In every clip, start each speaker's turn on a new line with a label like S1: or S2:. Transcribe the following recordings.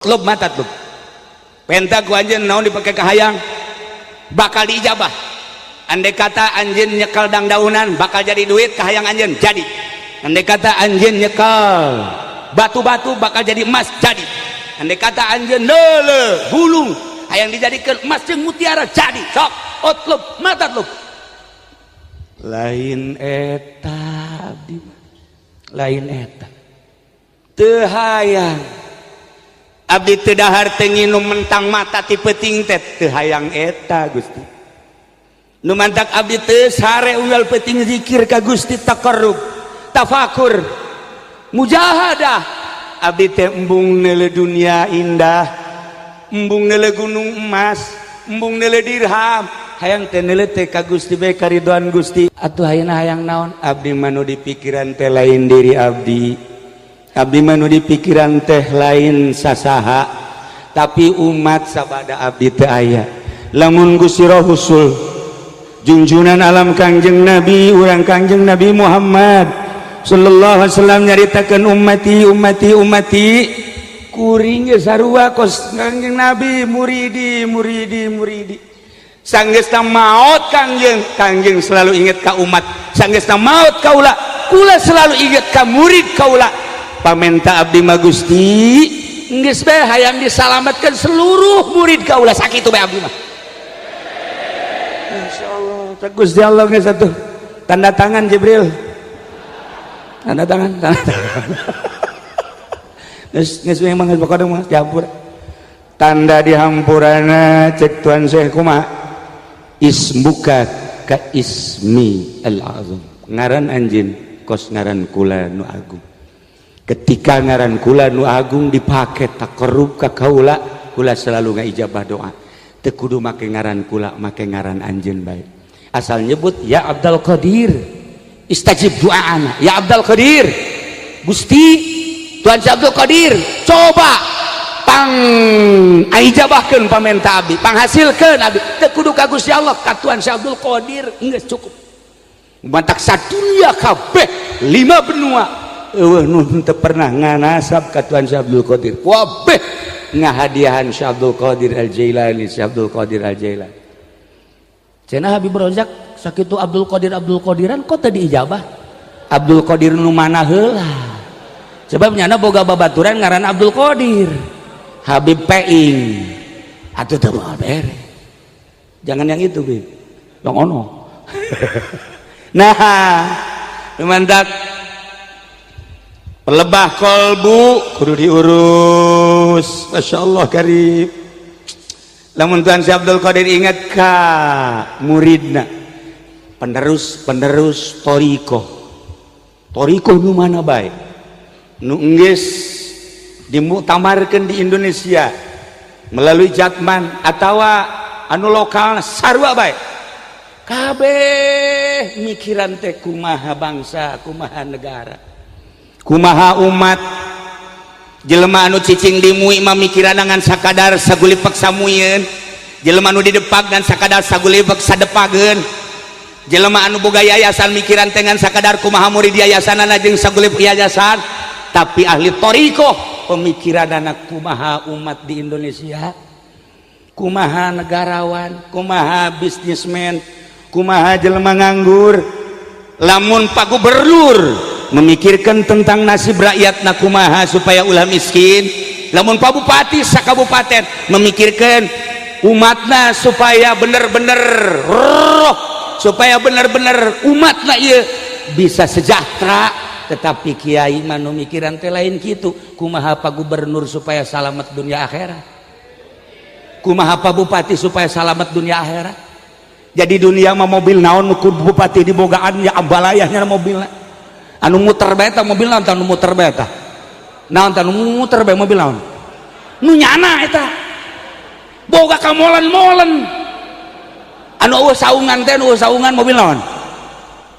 S1: Utlub ma tatlub, penta ku anjeun naon dipake kahayang bakal diijabah. Andai kata anjeun nyekel dangdaunan bakal jadi duit, kahayang anjeun jadi. Andai kata anjeun nyekel batu-batu bakal jadi emas, jadi. Andai kata anjeun neuleu gulung hayang dijadikan emas jeung mutiara, jadi. Sok utlub ma tatlub. Lain eta abdi, lain eta. Teu hayang abdi, teu dahar teu nginum mentang mata ti peuting teh, teu hayang eta Gusti. Nu mantak abdi teu sare unggal peuting zikir ka Gusti, taqarrub, tafakur, mujahadah. Abdi teh embung neuleu dunia indah, embung neuleu gunung emas, embung neuleu dirham, hayang teh neuleu teh ka Gusti bae, karidoan Gusti. Atuh ayeuna hayang naon? Abdi mah nu dipikiran teh lain diri abdi, abdi mah nu dipikiran teh lain sasaha, tapi umat sabada abdi teh aya. Lamun Gusti Rasul, junjunan alam, Kangjeng Nabi urang, Kangjeng Nabi Muhammad sallallahu alaihi wasallam nyaritakeun ummati, ummati, ummati, kuring ge sarua kos Kangjeng Nabi, muridi, muridi, muridi. Sanggeusna maot Kangjeng, Kangjeng selalu inget ka umat. Sanggeusna maot kaula, kula selalu inget ka murid kaula. Pamenta abdi mah Gusti, geus bae hayang disalamatkan seluruh murid kaula, sakitu bae abdi mah. Insyaallah Gusti Allah geus atuh tanda tangan. Jibril tanda tangan, tanda tangan. Geus, geus memang geus, pokona mah dihampura, tanda dihampurana. Cek Tuan Syekh kumaha? Ismuka ka ismi al-azam, ngaran anjeun kos ngaran kula nu agung. Ketika ngaran kula nu agung dipake taqarrub ka kaula, kula selalu ngaijabah doa. Teu kudu make ngaran kula, make ngaran anjeun bae, asal nyebut ya Abdul Qadir, istajib doana ya Abdul Qadir. Gusti Tuhan si Abdul Qadir, coba pang ijabahkeun pamenta abdi, panghasilkeun abdi. Teu kudu ka Gusti Allah, ka Tuhan si Abdul Qadir geus cukup. Mantak sadunia kabeh lima benua eueuh nu teu pernah nganasab ka Tuhan si Abdul Qadir, kabeh ngahadiahan si Abdul Qadir Al Jailani, si Abdul Qadir Al Jailani. Cenah Habib Rozak, sakitu Abdul Qadir Abdul Qadiran kok tadi ijabah? Abdul Qadir nu mana heula? Sebab nyana boga babaturan ngaran Abdul Qadir, Habib Peing atuh teu moal bere. Jangan yang itu, Bib, yang ono. Nah, mantak pelebah kolbu kudu diurus. Masya Allah karib. Lamun Tuhan si Abdul Qadir ingat ka muridna, penerus penerus toriko, toriko nu mana bae nu enggeus dimuktamarkeun di Indonesia melalui Jatman atawa anu lokal, sarua bae, kabeh mikiran teh kumaha bangsa, kumaha negara, kumaha umat. Jelema anu cicing di MUI mah mikiran ngan sakadar sagulipek samuyeun, jelema anu di Depag dan sakadar sagulipek sadepageun, jelema anu boga yayasan mikiran teh ngan sakadar kumaha murid yayasanana jeung sagulip yayasan. Tapi ahli thoriqoh pemikiran anak kumaha umat di Indonesia, kumaha negarawan, kumaha bisnismen, kumaha jelema nganggur. Lamun Pak Gubernur memikirkan tentang nasib rakyat na kumaha supaya ulah miskin, lamun Pak Bupati sakabupaten memikirkan umatna supaya bener-bener roh, supaya bener-bener umatna ieu bisa sejahtera. Tetapi kiai mah nu mikiran teh lain kitu. Kumaha Pak Gubernur supaya salamet dunia akhirat, kumaha Pak Bupati supaya salamet dunia akhirat. Jadi dunia mah mobil naon nu ku bupati dibogaan ya, ambalayahnya mobilna anu muter bae ta, mobil naon ta anu muter bae ta, naon ta anu muter bae, mobil naon nu nyana eta boga ka molen-molen anu eueuh saungan teh, nu eueuh saungan, mobil naon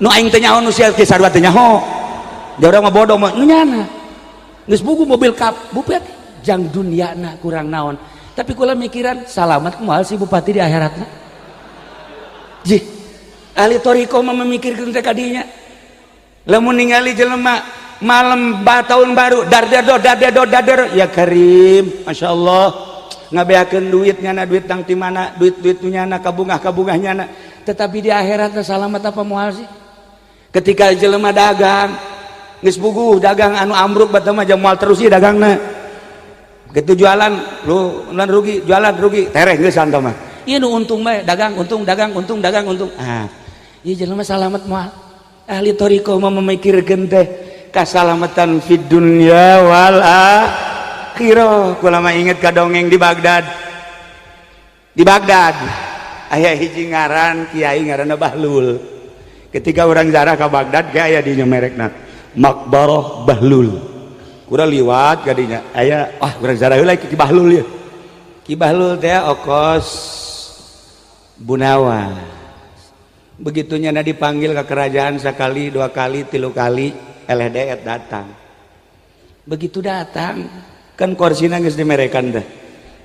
S1: nu aing teh nyaho, nu sia ge sarua teh nyaho. Dia urang mah bodoh mah nu nyana geus buku mobil kap bupati jang duniana kurang naon. Tapi kula mikiran salamat kumaha si bupati di akhiratna. Jih, ahli thoriqoh mah memikirkan teh kadinya. Lamun ningali jelema Malam tahun baru dardedo dardedo dardedo ya Karim, Masya Allah, ngabeakeun duit nyana, duit tang ti mana, duit-duit nyana, kabungah-kabungah nyana. Tetapi di akhirat salamat apa moal sih? Ketika jelema dagang geus puguh dagang anu ambruk bata mah moal terus ieu dagangna. Begitu jualan lu lan rugi, jualan rugi, tereh geus santo mah. Ieu nu untung bae, dagang untung, dagang untung, dagang untung. Ah, ieu jelema salamat moal? Ahli thariqah mah memikirkeun teh kasalamatan fid dunya wal akhirah. Kula mah inget ka dongeng di Baghdad. Di Baghdad aya hiji ngaran kiai ngaranna Bahlul. Ketika orang zarah ke Baghdad ge aya dinya merekna Makbarah Bahlul. Kurang liwat kadinya aya, ah urang zarah heula ki Bahlul ya. Ki Bahlul teh okos Bunawa. Begitunya na dipanggil ke kerajaan sekali, dua kali, tilu kali, LHDR datang. Begitu datang kan korsina geus dimerekan teh.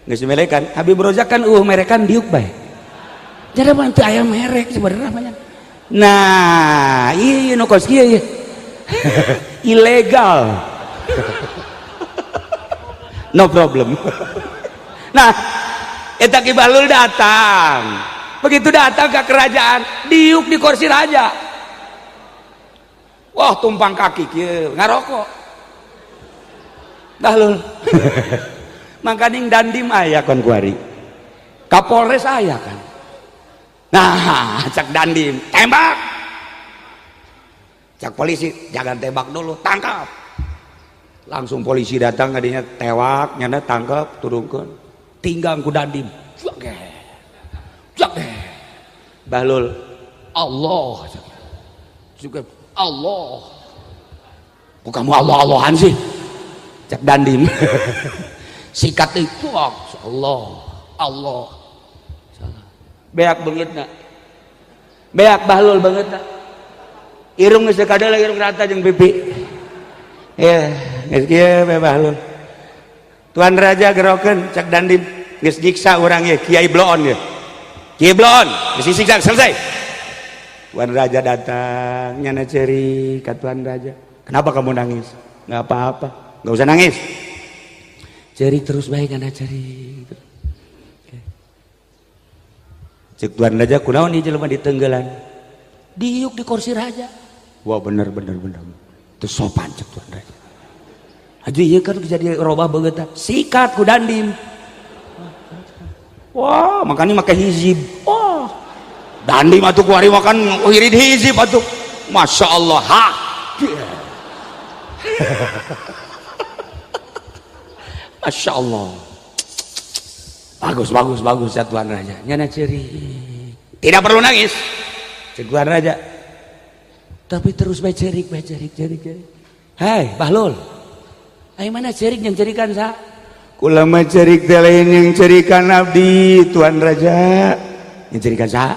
S1: Geus dimerekan, Habib Rozak kan merekan diuk bae. Jadi mah teu aya merek sebenarnya mah. Nah, iya nu kos kieu ieu. Ilegal. No problem. Nah, eta Ki Bahlul datang. Begitu datang ke kerajaan, diuk di kursi raja. Wah, tumpang kaki kieu, ngarokok. Bahlul. Mangkaning dandim aya kon kuari. Kapolres aya kan. Nah, cak dandim, tembak. Cak polisi, jangan tembak dulu, tangkap. Langsung polisi datang kadinya tewak, nyana tangkap, turunkan. Tinggang ku dandim. Cak cak. Bahlul, Allah. Juga Allah. Kok kamu Allah-Allahan sih? Cak dandim. Sikat itu Allah, Allah. Salah. Beak beungeutna. Beak Bahlul beungeutna. Irung geus kadala irung rata jeung pipi. Ya, geus kieu bae Bahlul. Tuan Raja gerokeun cak dandim. Geus nyiksa urang ye Kiai Bloon ye. Kiai Bloon, geus disiksa selesai. Tuan Raja datang, nyana ceri ka Tuan Raja. Kenapa kamu nangis? Nggak apa-apa, nggak usah nangis. Ceri terus baik nyana ceri. Cek Tuan Raja kunaon ieu jelema ditenggelan? Diuk di kursi raja. Wah, bener bener bener. Itu sopan cek Tuan Raja. Aja ieu kan jadi robah beungeutna. Sikat ku dandim. Wah, makanya make hizib. Wah. Dandim atuh kuari makan wirid hizib atuh. Masya Allah. Ha. Masya Allah. Bagus bagus bagus ya Tuan Raja. Nyana ceri. Tidak perlu nangis. Cek Tuan Raja. Tapi terus bae cerik bae cerik cerik cerik. Hei, Bahlul. Ayo mana cerik yang cerikan sa? Kula mah cerik teh lain yang cerikan abdi Tuan Raja. Yang cerikan sa?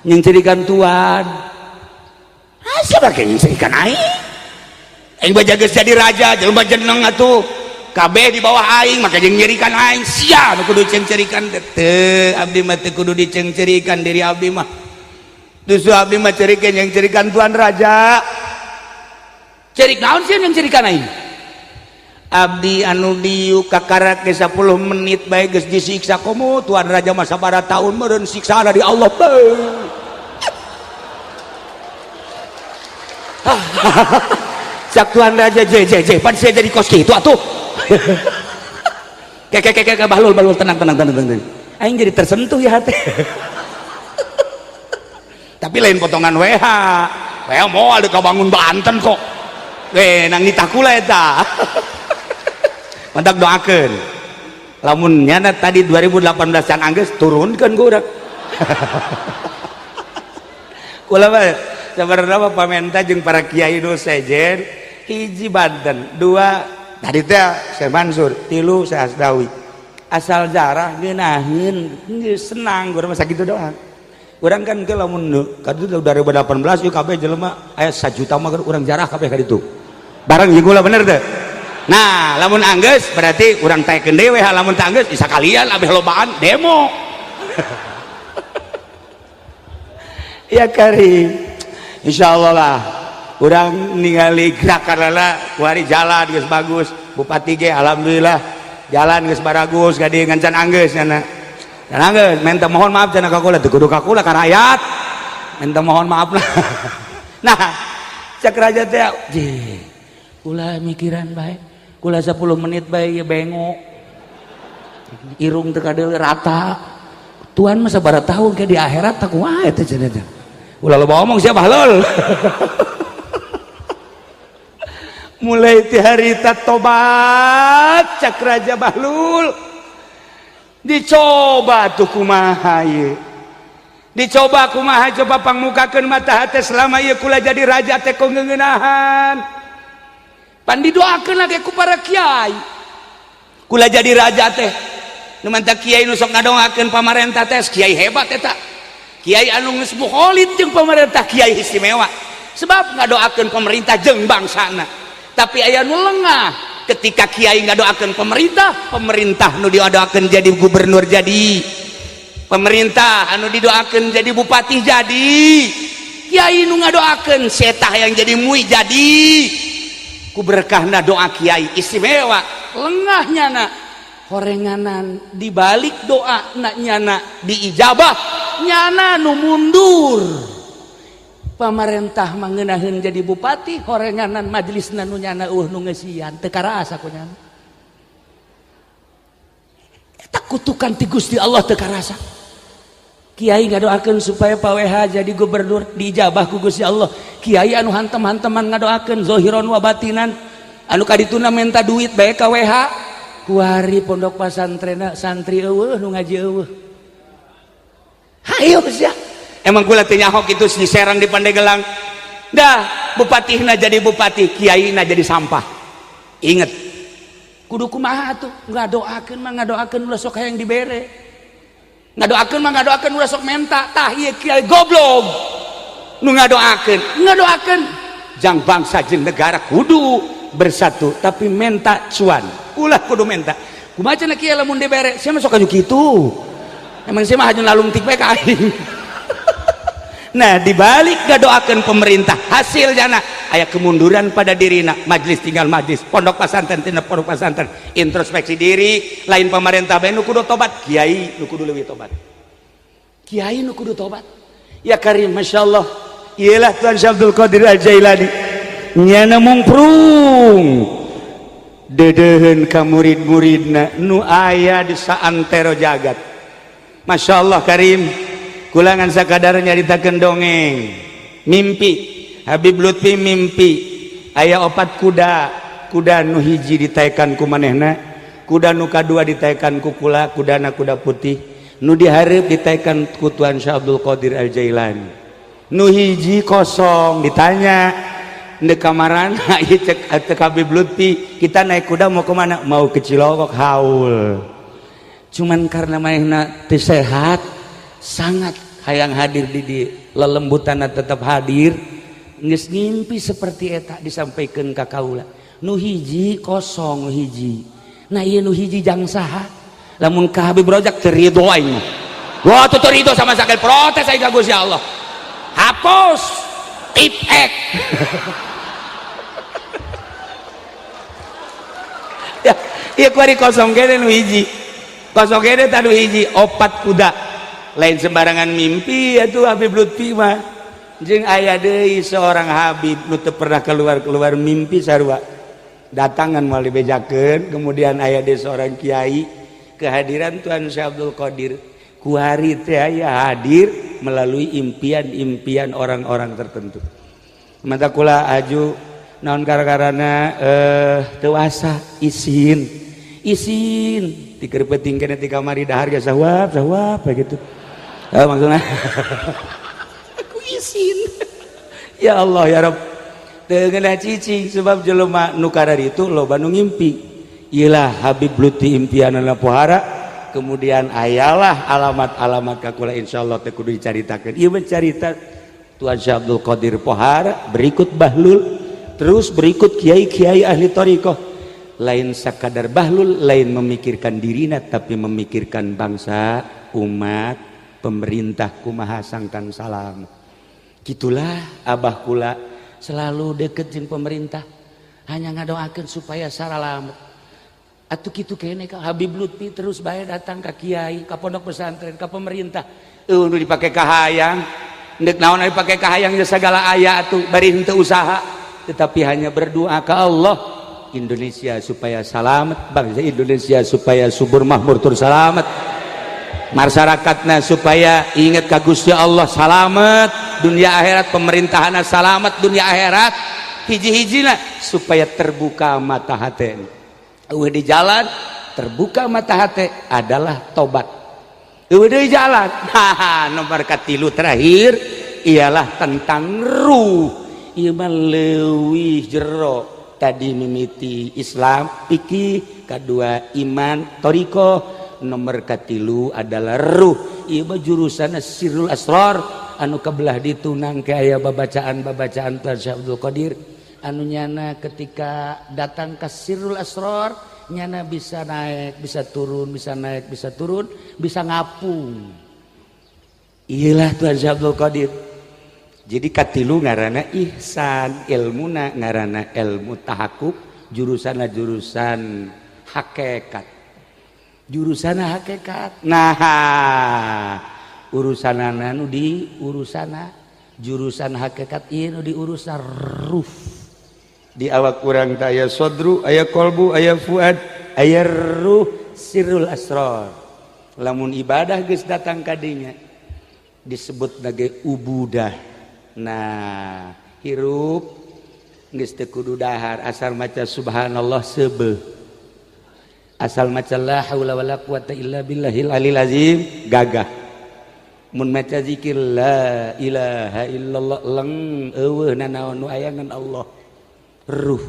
S1: Yang cerikan Tuan. Ah, siapa yang cerikan aing? Aing baja geus jadi raja, jelema jeneng atuh. Kabeh di bawah aing, maka jeung nyerikan aing. Sia nu kudu cengcerikan teu, abdi mah teu kudu dicengcerikan diri abdi mah. Justru abdi mah cerikeun yang cerikan Tuan Raja. Cerik naon sih yang cerikan aing? Abdi anu diuk kakarak ge 10 menit bae geus disiksa komo Tuan Raja mah sabaraha tahun meureun siksa dari Allah. Cak Tuan Raja je je je pan saya jadi kos kitu atuh. Kek kek kek Bahlul Bahlul tenang tenang tenang tenang. Aing jadi tersentuh ya hati. Tapi lain potongan WH. WH moal deuk bangun Banten kok. Nang nitah kula eta. Mantap doakeun. Lamun nyana tadi 2018 can anggeus turunkeun ku urang. Kula mah sabarna mah pamenta jeung para kiai nu sejen, hiji Banten, dua tadi teh Syekh Mansur, tilu Syekh Asdawi. Asal jarah ngeunaheun geus senang urang mah sakitu doang. Urang kan ke lamun ka ditu 2018 ieu kabeh jelema aya 1 juta mah urang jarah kabeh ka ditu. Bareng jeung kula bener teu? Nah, lamun anggeus berarti urang taekeun dewe, lamun teu anggeus bisa kalian abeh lobaan demo. Ya kari. Insyaallah lah. Urang ningali gerakan lala kuari jalan geus bagus, bupati ge alhamdulillah jalan geus baragus gadi ngan can anggeus nya can anggeus. Minta mohon maaf cenah ka kula, teu kudu ka kula, ka rakyat minta mohon maaf lah. Nah, cek raja teh, "Jeh, kula mikiran bae, kula 10 menit bae ieu bengok, irung teu kadeuleu rata. Tuan mah sabaraha tahun ke di akhirat tak kumaha teh?" Cenah teh. Ulah loba omong sia, bahlul. Mulai ti harita tobat cak Raja Bahlul. Dicoba tuh kumaha ieu, dicoba kumaha, coba pangmukakeun mata hate, selama ieu kula jadi raja teh kok ngeunahan. Pan didoakeun lagi ku para kiai kula jadi raja teh. Nu mantap kiai nu sok ngadoakeun pamarentah teh kiai hebat eta, kiai anu geus mukholid jeung pamarentah, kiai istimewa sebab ngadoakeun pemerintah jeung bangsana. Tapi aya nu lengah, ketika kiai ngadoakeun pemerintah, pemerintah nu didoakeun jadi gubernur jadi pemerintah, anu didoakeun jadi bupati jadi, kiai nu ngadoakeun setah yang jadi mui jadi, ku berkahna doa kiai istimewa. Lengah nyana horenganan, dibalik doa nak nyana diijabah, nyana nu mundur pamarentah mangenaheun jadi bupati, horenganan majelisna nu nyana eueuh nu ngeusian, teu karasa ku nyana eta kutukan ti Gusti Allah. Teu karasa kiai ngadoakeun supaya Pak WH jadi gubernur, diijabah ku Gusti Allah. Kiai anu hantem-hanteman ngadoakeun zohiron wa batinan, anu kadituna minta duit bae ka WH, kuari pondok pasantren santri eueuh nu ngaji eueuh. Hayo sia, emang kula teh nyaho kitu di Serang, di Pandeglang dah, bupatihna jadi bupati, kiaina jadi sampah. Inget, kudu kumaha tuh ngadoakeun mah? Ngadoakeun ulah sok hayang dibere, ngadoakeun mah ngadoakeun ulah sok menta. Tah, ieu kiai goblok nu ngadoakeun, ngadoakeun jang bangsa jeung negara kudu bersatu, tapi menta cuan ulah kudu menta. Kumaha cenah kiai lamun dibere? Sia mah sok aju kitu, emang sia mah haju lalungtik bae ka aing. Nah, dibalik ngadoakeun pemerintah, hasil jana aya kemunduran pada dirina, majelis tinggal majelis, pondok pesantren tina pondok pesantren. Introspeksi diri, lain pemerintah bae nu kudu tobat, kiai nu kudu leuwih tobat, kiai nu kudu tobat. Ya Karim, Masya Allah, iyalah Tuan Syekh Abdul Qadir Al Jailani nyana mungprung deudeuheun ka murid-muridna nu aya di saantero jagat. Masya Allah Karim, kulangan sakadar nyaritakeun dongeng mimpi Habib Lutfi. Mimpi aya opat kuda, kuda nu hiji ditaekan ku manehna, kuda nu kadua ditaekan ku kula, kudana kuda putih, nu dihareup ditaekan ku Tuan Syekh Abdul Qadir Al Jailani, nu hiji kosong. Ditanya di kamarana ieu, cek cek Habib Lutfi, "Kita naik kuda mau kemana?" "Mau ke Cilongok haul." Cuman karena manehna teu sehat sangat hayang hadir di lelembutan, tetap hadir. Geus ngimpi seperti eta, disampaikan ka kaula, nu hiji kosong, nu hiji. Nah, ieu nu hiji jang saha? Lamun ka Habib Rojak teu ridho aing mah. Wah, teu ridho sama sekali, protes aing ka Gusti Allah, hapus tip ek. Ya, ieu kuari kosong kene nu hiji, kosong kene tah nu hiji. Opat kuda, lain sembarangan mimpi atuh Habib Lutfi mah. Jeung aya deui seorang Habib nu teu pernah keluar-keluar mimpi sarua, datangan moal dibejakeun. Kemudian aya deui seorang kiai, kehadiran Tuan Syekh Abdul Qadir kuari teh aya hadir melalui impian-impian orang-orang tertentu. Mata kula aju naon gara-garana teu asa isin, isin tikeur penting kene ti kamari dahar ge sawap sawap kayak gitu. Maksudnya aku isin, ya Allah ya Rabb, teu ngeunah cicing sebab jelema nu itu loba nu ngimpi. Iyalah Habib Lutfi impianana pohara. Kemudian ayalah alamat-alamat ka kula, insyaallah teu kudu dicaritakeun. Ieu mah carita Tuan Syekh Abdul Qadir pohara, berikut Bahlul, terus berikut kiai-kiai ahli thariqah. Lain sakadar Bahlul lain memikirkan dirina, tapi memikirkan bangsa, umat, pemerintah kumaha sangkan salam. Gitulah abah kula. Selalu deket jeung pemerintah, hanya ngadoakeun supaya saralamet. Atuh kitu kene ka Habib Lutfi, terus bae datang ka kiai, ka pondok pesantren, ka pemerintah. Eueuh nu dipake kahayang, ndek naon dipake kahayang ya segala aya atuh bari henteu usaha, tetapi hanya berdoa ke Allah, Indonesia supaya selamat, bangsa Indonesia supaya subur makmur tur selamat, masyarakatnya supaya ingat ka Gusti Allah, selamat dunia akhirat, pemerintahan selamat dunia akhirat, hiji-hijina supaya terbuka mata hati. Eueuh di jalan terbuka mata hati adalah tobat. Eueuh di jalan. Haha, nomor katilu terakhir ialah tentang ruh. Ieu mah leuwih jero. Tadi mimiti Islam, fikih, kedua iman, thoriqoh, nomor katilu adalah ruh. Ieu mah jurusan sirrul asrar anu kebelah ditunang ke aya babacaan-babacaan Tuan Syekh Abdul Qadir anu nyana ketika datang ke sirrul asrar nyana bisa naik, bisa turun, bisa naik, bisa turun, bisa ngapung. Iyalah Tuan Syekh Abdul Qadir. Jadi katilu ngarana ihsan, ilmuna ngarana ilmu tahakuk, jurusanna jurusan hakikat, jurusan hakikat. Nah, urusan nu di urusana jurusan hakikat ieu nu di urusan ruh. Di awak urang teh aya sodru, aya kolbu, aya fuad, aya ruh, sirrul asrar. Lamun ibadah geus datang kadinya disebut sebagai ubudah. Nah, hirup geus teu kudu dahar, asal maca subhanallah seubeuh, asal maca la haula wala quwata illa billahil alil azim gagah, mun maca zikir la ilaha illallah leng, eueuh nanaon nu aya ngan Allah. Ruh,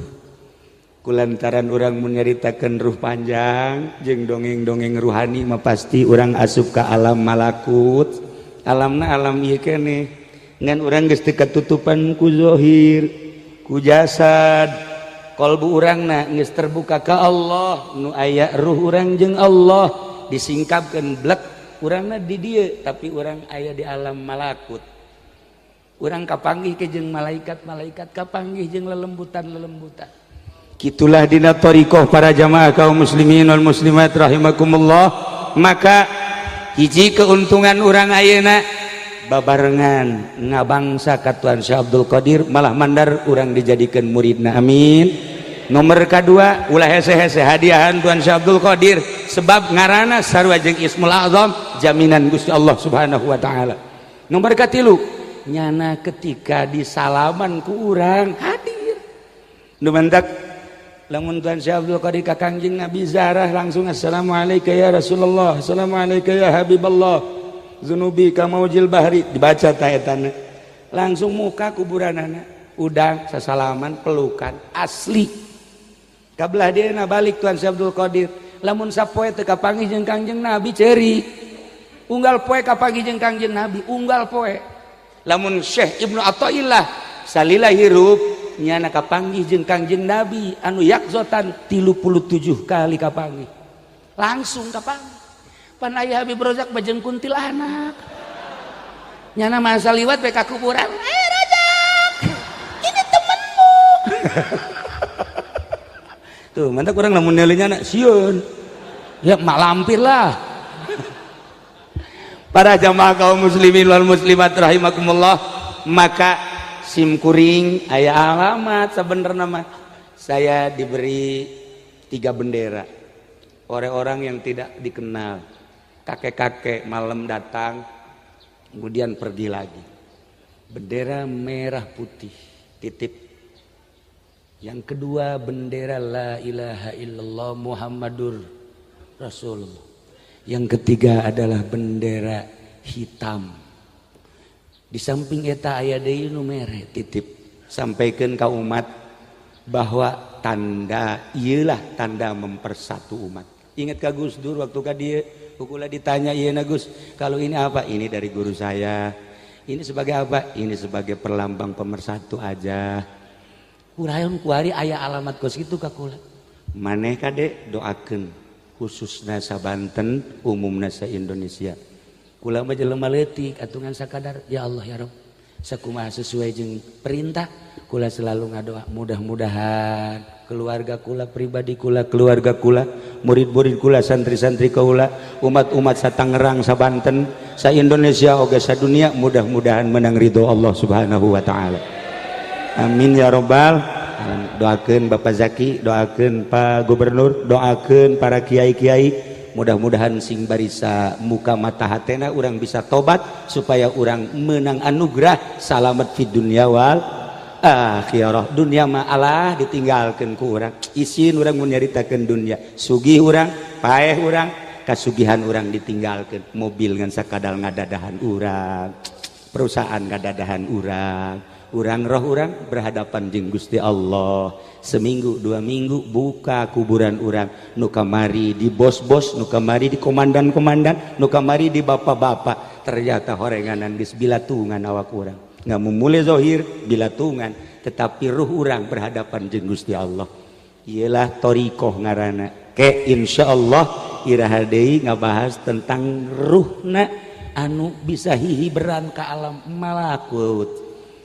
S1: kulantaran urang mun nyaritakeun ruh panjang jeung dongeng-dongeng ruhani mah pasti urang asup ka alam malakut, alamna alam ieu keneh, ngan urang geus teu katutupan ku zahir, ku jasad. Kolbu urangna geus terbuka ka Allah, nu aya ruh urang jeung Allah disingkapkeun blek. Urangna di dieu, tapi urang aya di alam malakut. Urang kapanggih ke jeung malaikat-malaikat, kapanggih jeung lelembutan-lelembutan. Gitulah dina thoriqoh, para jamaah kaum muslimin wal muslimat rahimakumullah. Maka hiji keuntungan urang ayeuna babarengan ngabangsa ka Tuan Syekh Abdul Qadir, malah mandar urang dijadikan muridna, amin. Nomor kedua, ulah hese-hese hadiahan Tuan Syekh Abdul Qadir, sebab ngarana sarua jeung Ismul Azam, jaminan Gusti Allah Subhanahu wa taala. Nomor katilu, nyana ketika disalaman ku urang hadir. Nu mantak lamun Tuan Syekh Abdul Qadir ka Kangjeng Nabi zarah langsung, "Assalamualaikum ya Rasulullah, assalamualaikum ya Habiballah, dzunubi kamaujil bahri," dibaca ta etana langsung muka kuburanana udang, sasalaman, pelukan asli. Kabelah dia balik Tuan Syekh Abdul Qadir, lamun sapoe teu kapanggih jeung Kangjeng Nabi ceurik, unggal poe kapanggih jeung Kangjeng Nabi, unggal poe. Lamun Syekh Ibnu Athaillah salila hirup nyana kapanggih jeung Kangjeng Nabi anu yakzotan 37 kali kapanggih, langsung kapanggih. Pan aya Habib Rozak bajeng kuntilanak, nyana masa liwat ka kuburan, "Eh Rozak, ini temenmu tuh." Mantap, kurang lamun nelinya anak sieun ya mak lampir lah. Para jamaah kaum muslimin wal muslimat rahimakumullah, maka sim kuring aya alamat. Sebenarnya mah saya diberi tiga bendera oleh orang yang tidak dikenal, kakek-kakek malam datang kemudian pergi lagi. Bendera merah putih titip, yang kedua bendera la ilaha illallah Muhammadur Rasulullah, yang ketiga adalah bendera hitam. Di samping eta aya deui nu mere titip, sampaikan ke umat bahwa tanda iyalah tanda mempersatu umat. Ingat ka Gus Dur waktu ka dia kula ditanya, "Iya Gus, kalau ini apa?" "Ini dari guru saya." "Ini sebagai apa?" "Ini sebagai perlambang pemersatu aja." Kurayon kuari aya alamat kos gitu ka kula. Maneh kade doakeun khususna sa Banten, umumna sa Indonesia. Kula mah jelema leutik atuh, ngan sakadar, "Ya Allah, ya Rabb." Sakumaha sesuai jeung perintah kula selalu ngadoa mudah-mudahan keluarga kula, pribadi kula, keluarga kula, murid-murid kula, santri-santri kaula, umat-umat sa Tangerang, sa Banten, sa Indonesia oge sa dunia mudah-mudahan menang ridho Allah Subhanahu wa taala. Amin ya robbal alamin. Doakeun Bapak Zaki, doakeun Pak Gubernur, doakeun para kiai-kiai, mudah-mudahan sing barisa muka mata hatena urang bisa tobat supaya urang menang anugerah salamet fid dunya wal akhirah. Dunia mah Allah ditinggalkeun ku urang, isin urang mun nyaritakeun dunia, sugih urang, paeh urang, kasugihan urang ditinggalkeun, mobil ngan sakadal ngadadahan urang, perusahaan ngadadahan urang, urang roh urang berhadapan jeung Gusti Allah. Seminggu 2 minggu buka kuburan urang, nu kamari di bos-bos, nu kamari di komandan-komandan, nu kamari di bapak-bapak, ternyata horenganan geus bilatungan awak urang. Ngamumule zohir bilatungan, tetapi ruh urang berhadapan jeung Gusti Allah. Iyalah thoriqoh ngaranna. Ke insyaallah iraha deui ngabahas tentang ruhna anu bisa hihiberan ka alam malakut.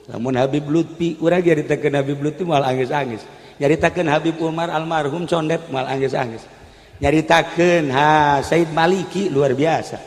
S1: Lamun Habib Lutfi, urang nyaritakeun Habib Lutfi moal angis-angis. Nyaritakeun Habib Umar almarhum condet moal angis-angis. Nyaritakeun ha Said Maliki luar biasa.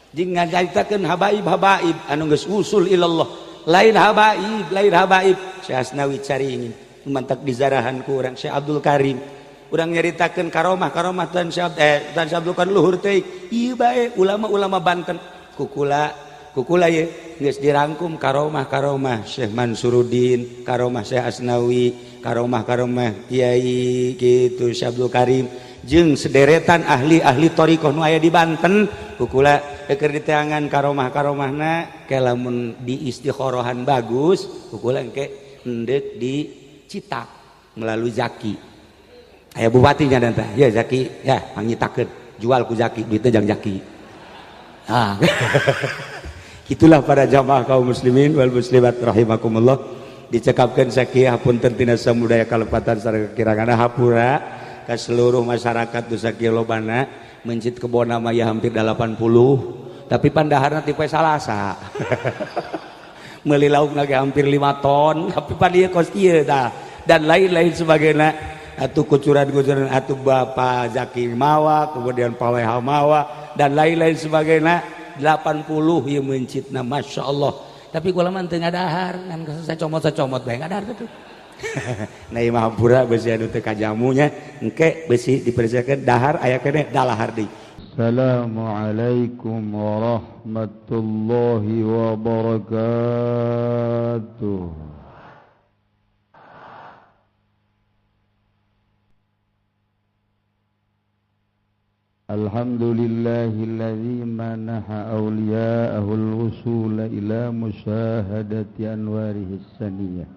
S1: Jeung nyaritakeun habaib-habaib anu geus usul ilallah. Lain habaib, lain habaib. Syekh Asnawi Caringin, mantak dizarahan ku urang Syekh Abdul Karim. Urang nyaritakeun karomah-karomah Tuan Syekh Tuan Syekh Abdul Karim luhur teuing. Ieu bae ulama-ulama Banten kukula kukula ye geus dirangkum karomah-karomah Syekh Mansuruddin, karomah Syekh Asnawi, karomah-karomah Kiai kitu Syekh Abdul Karim jeung sederetan ahli-ahli thoriqoh nu aya di Banten kukula keur diteangan karomah-karomahna ke lamun di istikhorohan bagus kukula engke endek dicitak melalui Zaki. Aya bupatinya dan tah ya Zaki ya pangnyitakeun jual ku Zaki duitnya jang Zaki. Ah. Itulah para jamaah kaum muslimin wal muslimat rahimakumullah. Dicekapkeun sakieu, hapunten tina samudaya kalepatan sareng kirangan, hapura ka seluruh masyarakat nu sakieu lobana. Mencit kebona mah ya hampir 80, tapi pandaharna ti poe Salasa, meuli lauk lagi hampir 5 ton, tapi pan ieu kos kieu tah dan lain-lain sebagainya. Atuh kucuran-kucuran atuh Bapak Zaki mawa, kemudian Pak WH mawa dan lain-lain sebagainya. 80 ieu mencitna, Masya Allah, tapi kula mah teu ngadahar ngan saya comot-comot bae ngadahar tuh. Nah, ieu mah hampura besi anu teu kajamunya, engke besi dipersiapkeun dahar aya keneh dalahar deui.
S2: Assalamualaikum warahmatullahi wabarakatuh. Alhamdulillahilladzi manaha awliya'ahu al-wusula ila musyahadati anwarihi as-saniyah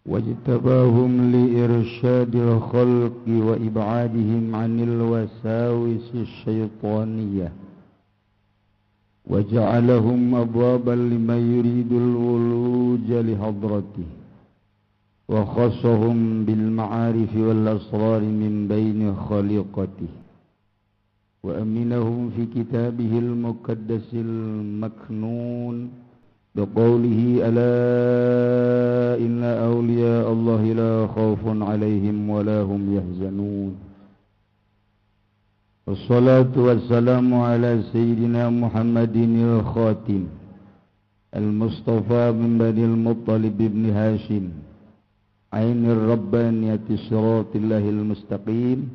S2: wajtabahum li irsyadil khalqi wa ib'adihim 'anil wasawisi syaitaniyah waja'alahum abwaban liman yuridul wuluja li hadratihi wa khassahum bil ma'arif wal asrar min baini khaliqatihi wa aminahum fi kitabihil muqaddasil maknun biqawlihi ala inna awliya Allahi la khawfun alaihim wa la hum yahzanun. Wassalatu wassalamu ala sayyidina Muhammadinil khatim al-Mustafa min Banil Muttalib ibn Hashim ainir rabbaniyati siratil mustaqim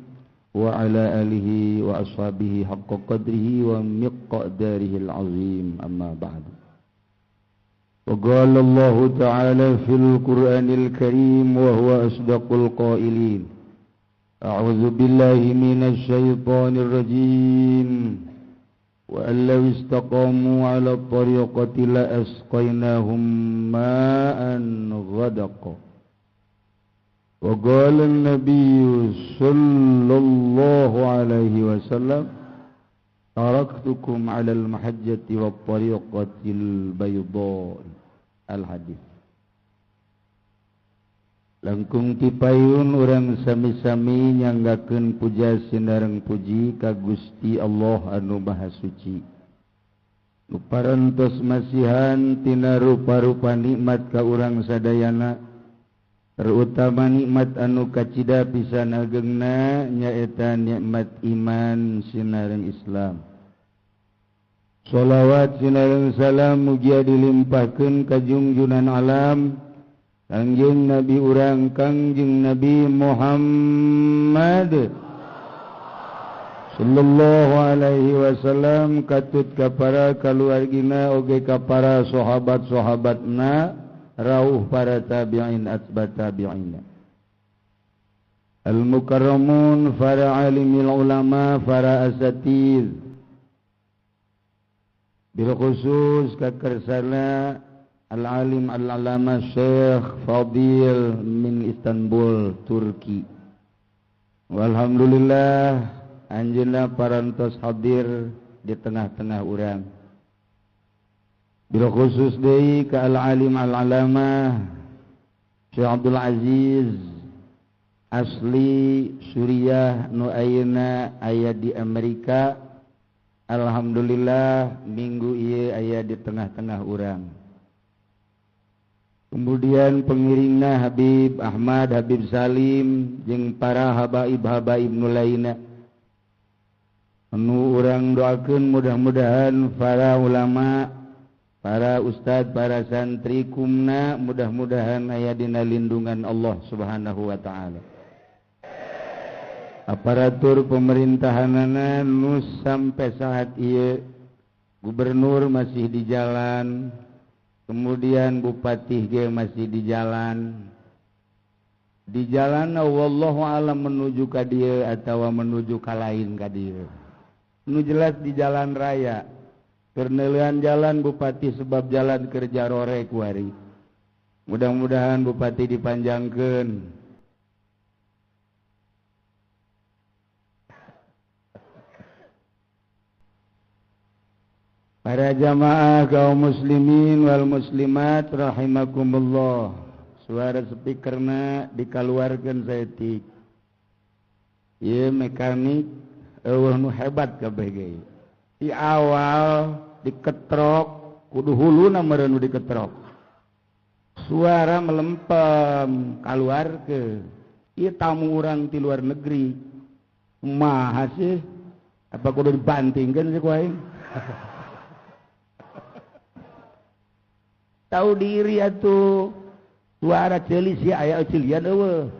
S2: wa ala alihi wa ashabihi haqqa qadrihi wa miqdarihil azim. Amma ba'du. Wa qala Allah ta'ala fil Qur'anil Karim wa huwa asdaqul qailin. A'udzu billahi minasy syaithanir rajim. Wa allaw istaqamu 'ala at-tariqati la asqaynahum ma'an ghadaqa. Wa qala an-nabiy sallallahu alaihi wasallam taraktukum 'ala al-mahajjati wat-tariqatil bayda. Al-hadis. Langkung tipayun urang sami-sami nyanggakeun puja sinareng puji ka Gusti Allah anu Maha Suci. Nu parantos masihan tina rupa-rupa nikmat ka urang sadayana, terutama nikmat anu kacida pisan agengna nyaeta nikmat iman sinareng Islam. Sholawat sinareng salam mugia dilimpahkeun ka junjunan alam Kangjeng Nabi urang Kangjeng Nabi Muhammad sallallahu alaihi wasallam, katut ka para kaluargina oge ka para sahabat-sahabatna, rauh para tabi'in atba tabi'ina, al-mukarramun, para alimil ulama, para asatiz, bil khusus kakersana al-alim al-alama Syekh Fadil min Istanbul, Turki. Walhamdulillah anjeunna parantos hadir di tengah-tengah urang. Bil khusus deui ka al-alim al-alamah Syekh Abdul Aziz asli Suriah nu ayeuna aya di Amerika. Alhamdulillah minggu ieu aya di tengah-tengah urang. Kemudian pengiringna Habib Ahmad, Habib Salim jeung para habaib-habaib nu lainna. Anu urang doakeun mudah-mudahan para ulama, para ustad, para santri kumna mudah-mudahan aya dina lindungan Allah Subhanahu wa taala. Aparatur pemerintahanana nu sampai saat ieu gubernur masih di jalan, kemudian bupati ge masih di jalan. Di jalan wallahu alam menuju ka dieu atawa menuju ka lain ka dieu. Nu jelas di jalan raya. Keur neulean jalan bupati sebab jalan kerja rore kuari. Mudah-mudahan bupati dipanjangkeun. Para jamaah kaum muslimin wal muslimat rahimakumullah. Suara speakerna dikaluarkeun saeutik. Ieu mekanik eueuh nu hebat kabeh ge. Di awal diketrok kudu huluna meureun nu diketrok. Suara melempem kaluarkeun. Ieu tamu urang ti luar negeri. Kumaha sih? Apa kudu dibantingkeun sih ku aing? Tahu diri atuh. Suara ceuli sia aya ceulian eueuh.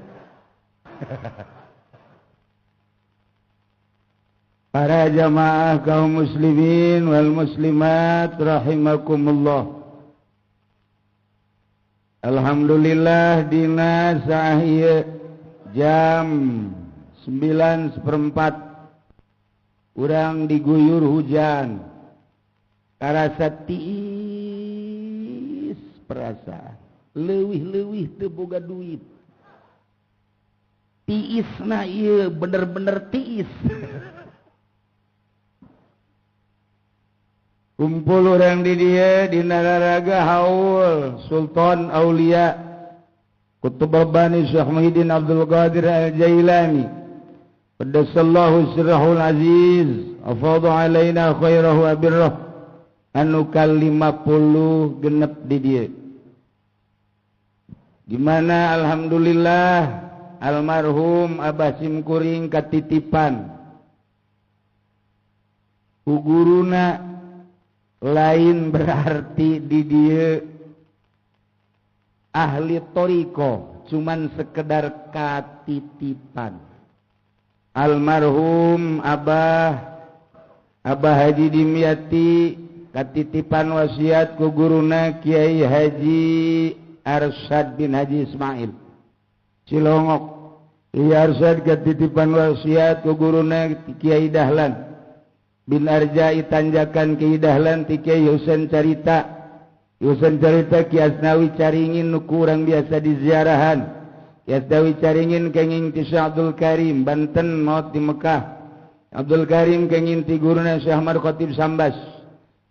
S2: Para jamaah kaum muslimin wal muslimat rahimakumullah. Alhamdulillah dina saah ieu jam 9.15 urang diguyur hujan. Karasa tiis perasaan, leuwih-leuwih teu boga duit. Tiisna ieu bener-bener tiis. Kumpul orang di dia di Nararaga Haul Sultan Aulia Qutb Rabbani Syekh Muhyiddin Abdul Qadir Al-Jailani Qaddasallahu sirrahul aziz afadha alaina khairahu wa birrah anu ka-50 genep di dia. Dimana alhamdulillah almarhum Abah Simkuring katitipan ku guruna. Lain berarti di dia ahli toriko, cuman sekedar katitipan. Almarhum Abah Haji Dimyati katitipan wasiat ku guruna Kiai Haji Arsyad bin Haji Ismail Cilongok. Kiai Arsyad katitipan wasiat ku guruna Kiai Dahlan bin Arjai tanjakan Kiai Dahlan ti Kiai Husain Carita. Husain Carita Ki Asnawi Caringin nu kurang biasa diziarahan. Ki Asnawi Caringin kenging ti Syekh Abdul Karim Banten maot di Mekah. Abdul Karim kenging ti guruna Syekh Ahmad Khatib Sambas.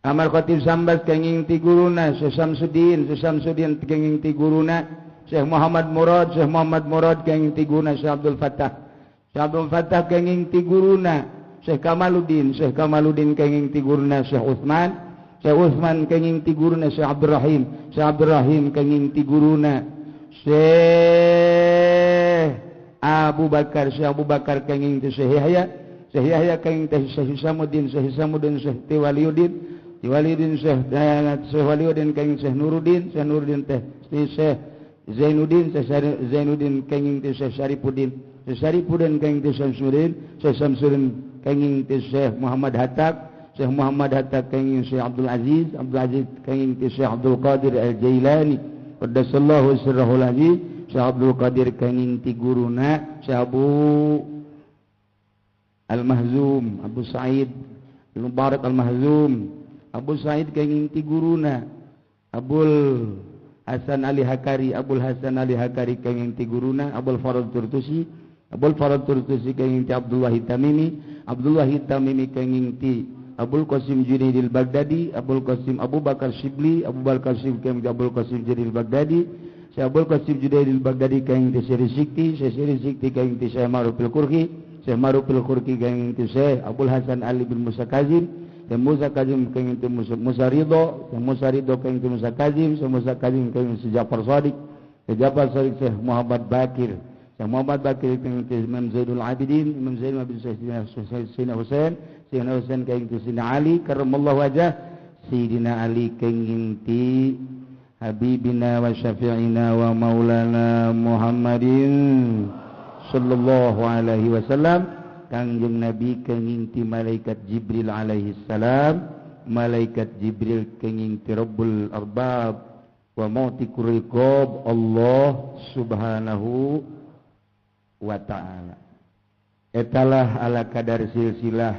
S2: Ahmad Khatib Sambas kenging ti guruna Syekh Samsudin. Syekh Samsudin kenging ti guruna Syekh Muhammad Murad. Syekh Muhammad Murad kenging ti guruna Syekh Abdul Fattah. Syekh Abdul Fattah kenging ti guruna Syekh Kamaluddin. Syekh Kamaluddin kenging ti guruna Syekh Utsman. Syekh Utsman kenging ti guruna Syekh Abdurrahim, Syekh Abdurrahim kenging ti guruna Syekh Abu Bakar, Syekh Abu Bakar kenging ti Syekh Yahya, Syekh Yahya kenging ti Syekh Hisamuddin, Syekh Hisamuddin Syekh Waliuddin, Waliuddin Syekh Waliuddin kenging Syekh Nuruddin, Syekh Nuruddin teh Syekh Zainuddin, Syekh Zainuddin kenging ti Syekh Syarifuddin, Syekh Syarifuddin kenging ti Syamsuddin, Syekh Syamsuddin kenging ti Syekh Muhammad Hatta, Syekh Muhammad Hatta kenging Syekh Abdul Aziz, Abdul Aziz kenging ti Syekh Abdul Qadir Al-Jailani qaddasallahu sirrahul aziz, Syekh Abdul Qadir kenging ti guruna Syekh Abu Al-Mahzum, Abu Sa'id Al-Mubarak Al-Mahzum, Abu Sa'id kenging ti guruna Abul Hasan Ali Hakari, Abul Hasan Ali Hakari kenging ti guruna Abul Farad Turtusi, Abul Farad Turtusi kenging ti Abdullah Tamimi, Abdullah Tamimi kenging ti Abul Qasim Junaidil Baghdadi, Abul Qasim Abu Bakar Shibli, Abu Bakar Shibli kenging ti Abul Qasim Junaidil Baghdadi, Syekh Abul Qasim Junaidil Baghdadi kenging ti Syekh Sikti, Syekh Sikti kenging ti Syekh Ma'ruf Al-Qurhi, Syekh Ma'ruf Al-Qurhi kenging ti Syekh Abul Hasan Ali bin Musa Kazim, Syekh Musa Kazim kenging ti Musa Ridho, Syekh Musa Ridho kenging ti Musa Kazim, Syekh Musa Kazim kenging ti Ja'far Shadiq, Syekh Ja'far Shadiq Syekh Muhammad Bakir, Syekh Muhammad Bakir kenging ti Imam Zainul Abidin, Imam Zainul Abidin Sayyidina Husain, Sayyidina Husain kenging ti Sayyidina Ali karramallahu wajah, Sayyidina Ali kenging ti Habibina wa syafi'ina wa maulana Muhammadin sallallahu alaihi wasallam. Kangjeng Nabi kenging ti malaikat Jibril alaihi salam, malaikat Jibril kenging ti Rabbul Arbab wa mu'tiqur riqab Allah subhanahu wa ta'ala. Etalah ala kadar silsilah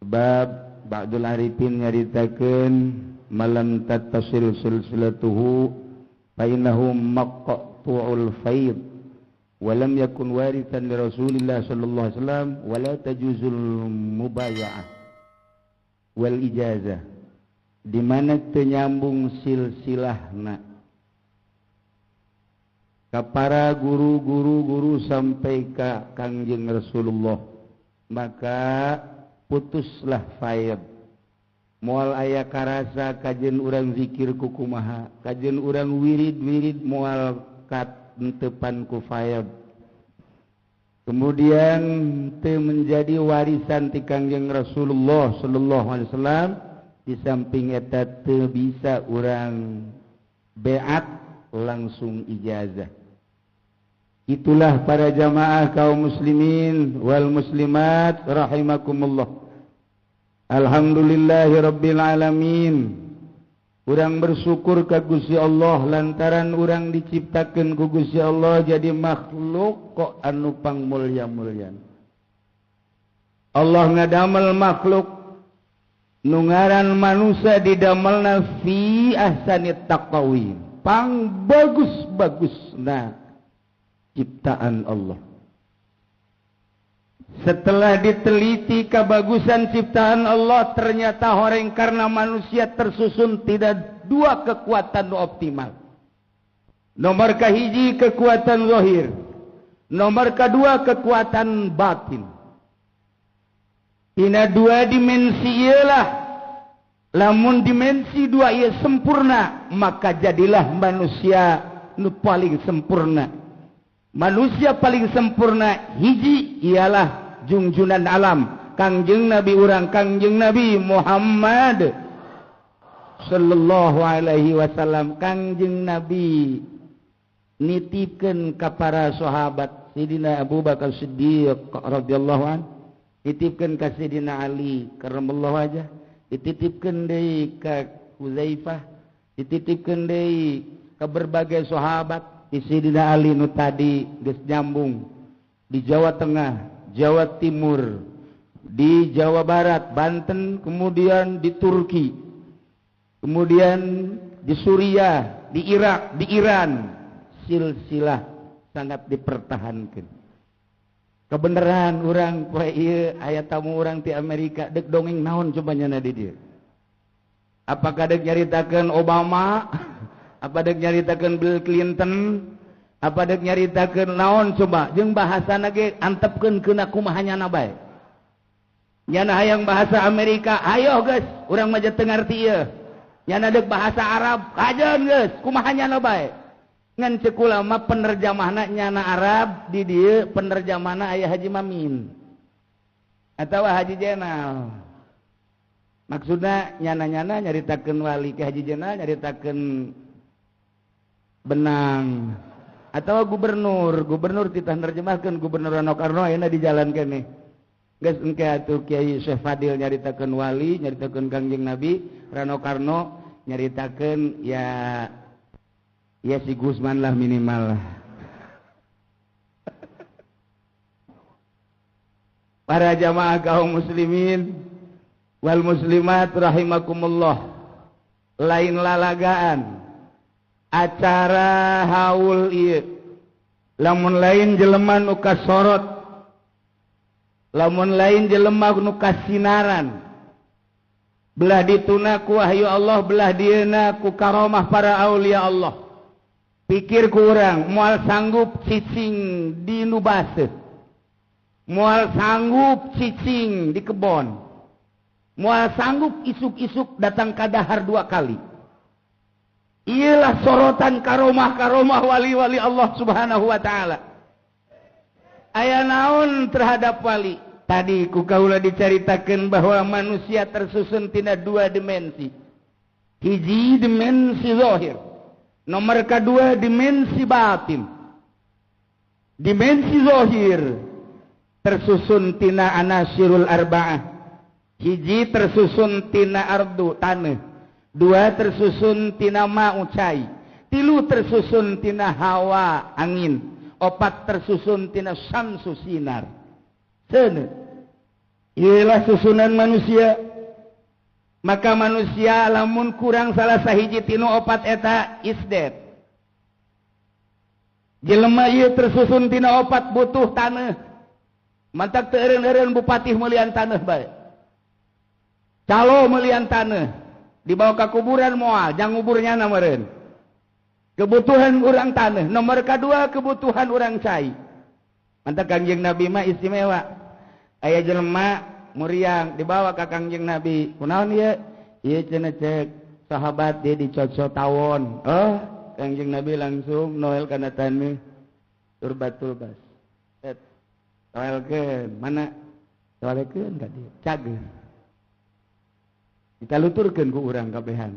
S2: bab Ba'dul Arifin nyaritakeun malam tattasil silsilatuhu fa innahu maqtu'ul faid wa lam yakun warithan li Rasulillah sallallahu alaihi wasallam wa la tajuzul mubaya'ah wal ijazah. Di mana teu nyambung silsilahna ka para guru-guru sampai ka Kangjeng Rasulullah, maka putuslah faid. Moal aya karasa kajen urang zikir ku kumaha, kajen urang wirid-wirid moal katentepan ku faid. Kemudian teu menjadi warisan ti Kangjeng Rasulullah sallallahu alaihi wasallam. Di samping eta teu bisa urang beat langsung ijazah. Itulah para jamaah kaum muslimin wal muslimat rahimakumullah. Alhamdulillahirabbil alamin. Urang bersyukur ka Gusti Allah lantaran urang diciptakeun ku Gusti Allah jadi makhluk kok anu pangmulya-mulya. Allah ngadamel makhluk nu ngaran manusia didamelna fi ahsani taqwim, pang bagus-bagusna ciptaan Allah. Setelah diteliti kebagusan ciptaan Allah, ternyata horeng karena manusia tersusun tidak dua kekuatan optimal. Nomor kahiji kekuatan zahir, nomor kedua kekuatan batin. Tina dua dimensi ialah, lamun dimensi dua ia sempurna, maka jadilah manusia nu paling sempurna. Manusia paling sempurna hiji ialah jungjunan alam Kangjeng Nabi urang Kangjeng Nabi Muhammad sallallahu alaihi wasallam. Kangjeng Nabi nitipkeun ka para sahabat Sidina Abu Bakar Siddiq radhiyallahu an, nitipkeun ka Sidina Ali karramallahu wajah, dititipkeun deui ka Huzaifah, dititipkeun deui ka berbagai sahabat. Sidina Ali nu tadi geus nyambung di Jawa Tengah, Jawa Timur, di Jawa Barat, Banten, kemudian di Turki, kemudian di Suriah, di Irak, di Iran. Silsilah sangat dipertahankan. Kebenaran urang poe ieu aya tamu urang ti Amerika deuk dongeng naon coba nyana di dieu. Apakah deuk nyaritakeun Obama? Apa dek nyaritakeun Bill Clinton? Apa dek nyaritakeun naon coba? Jeung bahasana ge antepkeun keuna kumaha nyana bae.
S1: Nyana hayang bahasa Amerika, ayo geus, urang mah teu ngarti ieu. Nyana deuk bahasa Arab, kajeun geus, kumaha nyana bae. Ngan ceuk ulama penerjemahna nyana Arab di dieu penerjemahna aya Haji Mamin atawa Haji Jenal. Maksudna nyana-nyana nyaritakeun wali ke Haji Jenal nyaritakeun benang atau gubernur, gubernur titah nerjemahkeun gubernur Rano Karno ayeuna di jalan keneh. Geus engke atuh Kiai Syekh Fadil nyaritakeun wali, nyaritakeun Kangjeng Nabi, Rano Karno nyaritakeun ya ya si Gusman lah minimal lah. Para jamaah kaum muslimin wal muslimat rahimakumullah, lain lalagaan acara haul ieu lamun lain jelema nu kasorot, lamun lain jelema nu kasinaran, belah dituna ku wahyu Allah, belah dieuna ku karomah para aulia Allah. Pikir ku urang moal sanggup cicing di nu baseuh, moal sanggup cicing di kebon, moal sanggup isuk-isuk datang ka dahar 2 kali. Iyalah sorotan karomah-karomah wali-wali Allah Subhanahu wa taala. Aya naon terhadap wali? Tadi ku kaula dicaritakeun bahwa manusia tersusun tina 2 dimensi. Hiji dimensi zahir, nomor kedua dimensi batin. Dimensi zahir tersusun tina anasirul arba'ah. Hiji tersusun tina ardu tanah, 2 tersusun tina ma'u cai, 3 tersusun tina hawa angin, 4 tersusun tina syamsu sinar. Seuneu ieulah susunan manusia. Maka manusia lamun kurang salah sahiji tinu 4 eta is dead. Jelema ieu tersusun tina 4 butuh tanah. Mantak teu eureun-eureun bupati meulian tanah bae. Calo meulian tanah, dibawa ke kuburan moal, jang nguburnya na meureun. Kebutuhan urang tanah, nomor kedua kebutuhan urang cai. Mantak Kangjeng Nabi mah istimewa. Aya jelema muriang dibawa ka Kangjeng Nabi. Kunaon ieu? Ieu cenah cek sahabat dia dicocok tawon. Oh, Kangjeng Nabi langsung noel kana taneuh turbatul bas. Set. Noelkeun, mana? Noelkeun ka dieu. Cager. Kita luturkeun ku urang kabehan.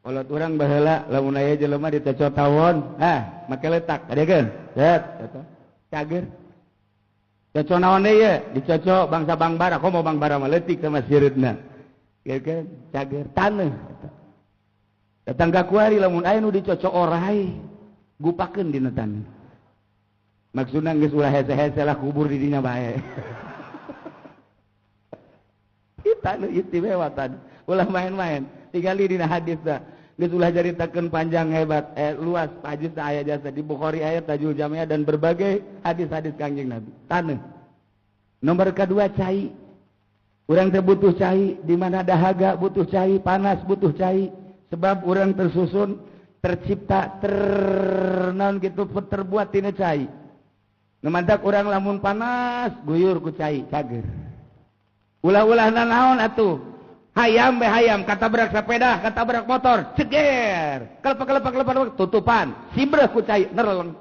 S1: Kolot urang baheula lamun aya jelema ditocok tawon, ah, make letak, adekeun. Set, eta. Cager. Cocok naon deui ye? Dicocok bangsa Bangbara, komo Bangbara mah leutik sama sireutna. Ieu kan cager taneuh eta. Datang ka kuari lamun aya nu dicocok orai, gupakeun dina taneuh. Maksudna geus ulah hese-hese lah kubur di dinya bae. Kita nu istimewa taneuh. Ulah main-main. Tingali dina hadis da. Geus ulah caritakeun panjang hebat, luas hadis aya jasa di Bukhari aya Tajul Jamiah dan berbagai hadis-hadis Kangjeng Nabi. Taneuh. Nomor kedua cai. Urang teh butuh cai, di mana dahaga butuh cai, panas butuh cai, sebab urang tersusun, tercipta, ternaon kitu terbuat tina cai. Nu mantak urang lamun panas guyur ku cai, cager. Ulah-ulah nanaon atuh. Hayam be hayam, katabrak sepeda, katabrak motor, ceger. Kelepek-kelepek tutupan, sibreh ku cai nereleng.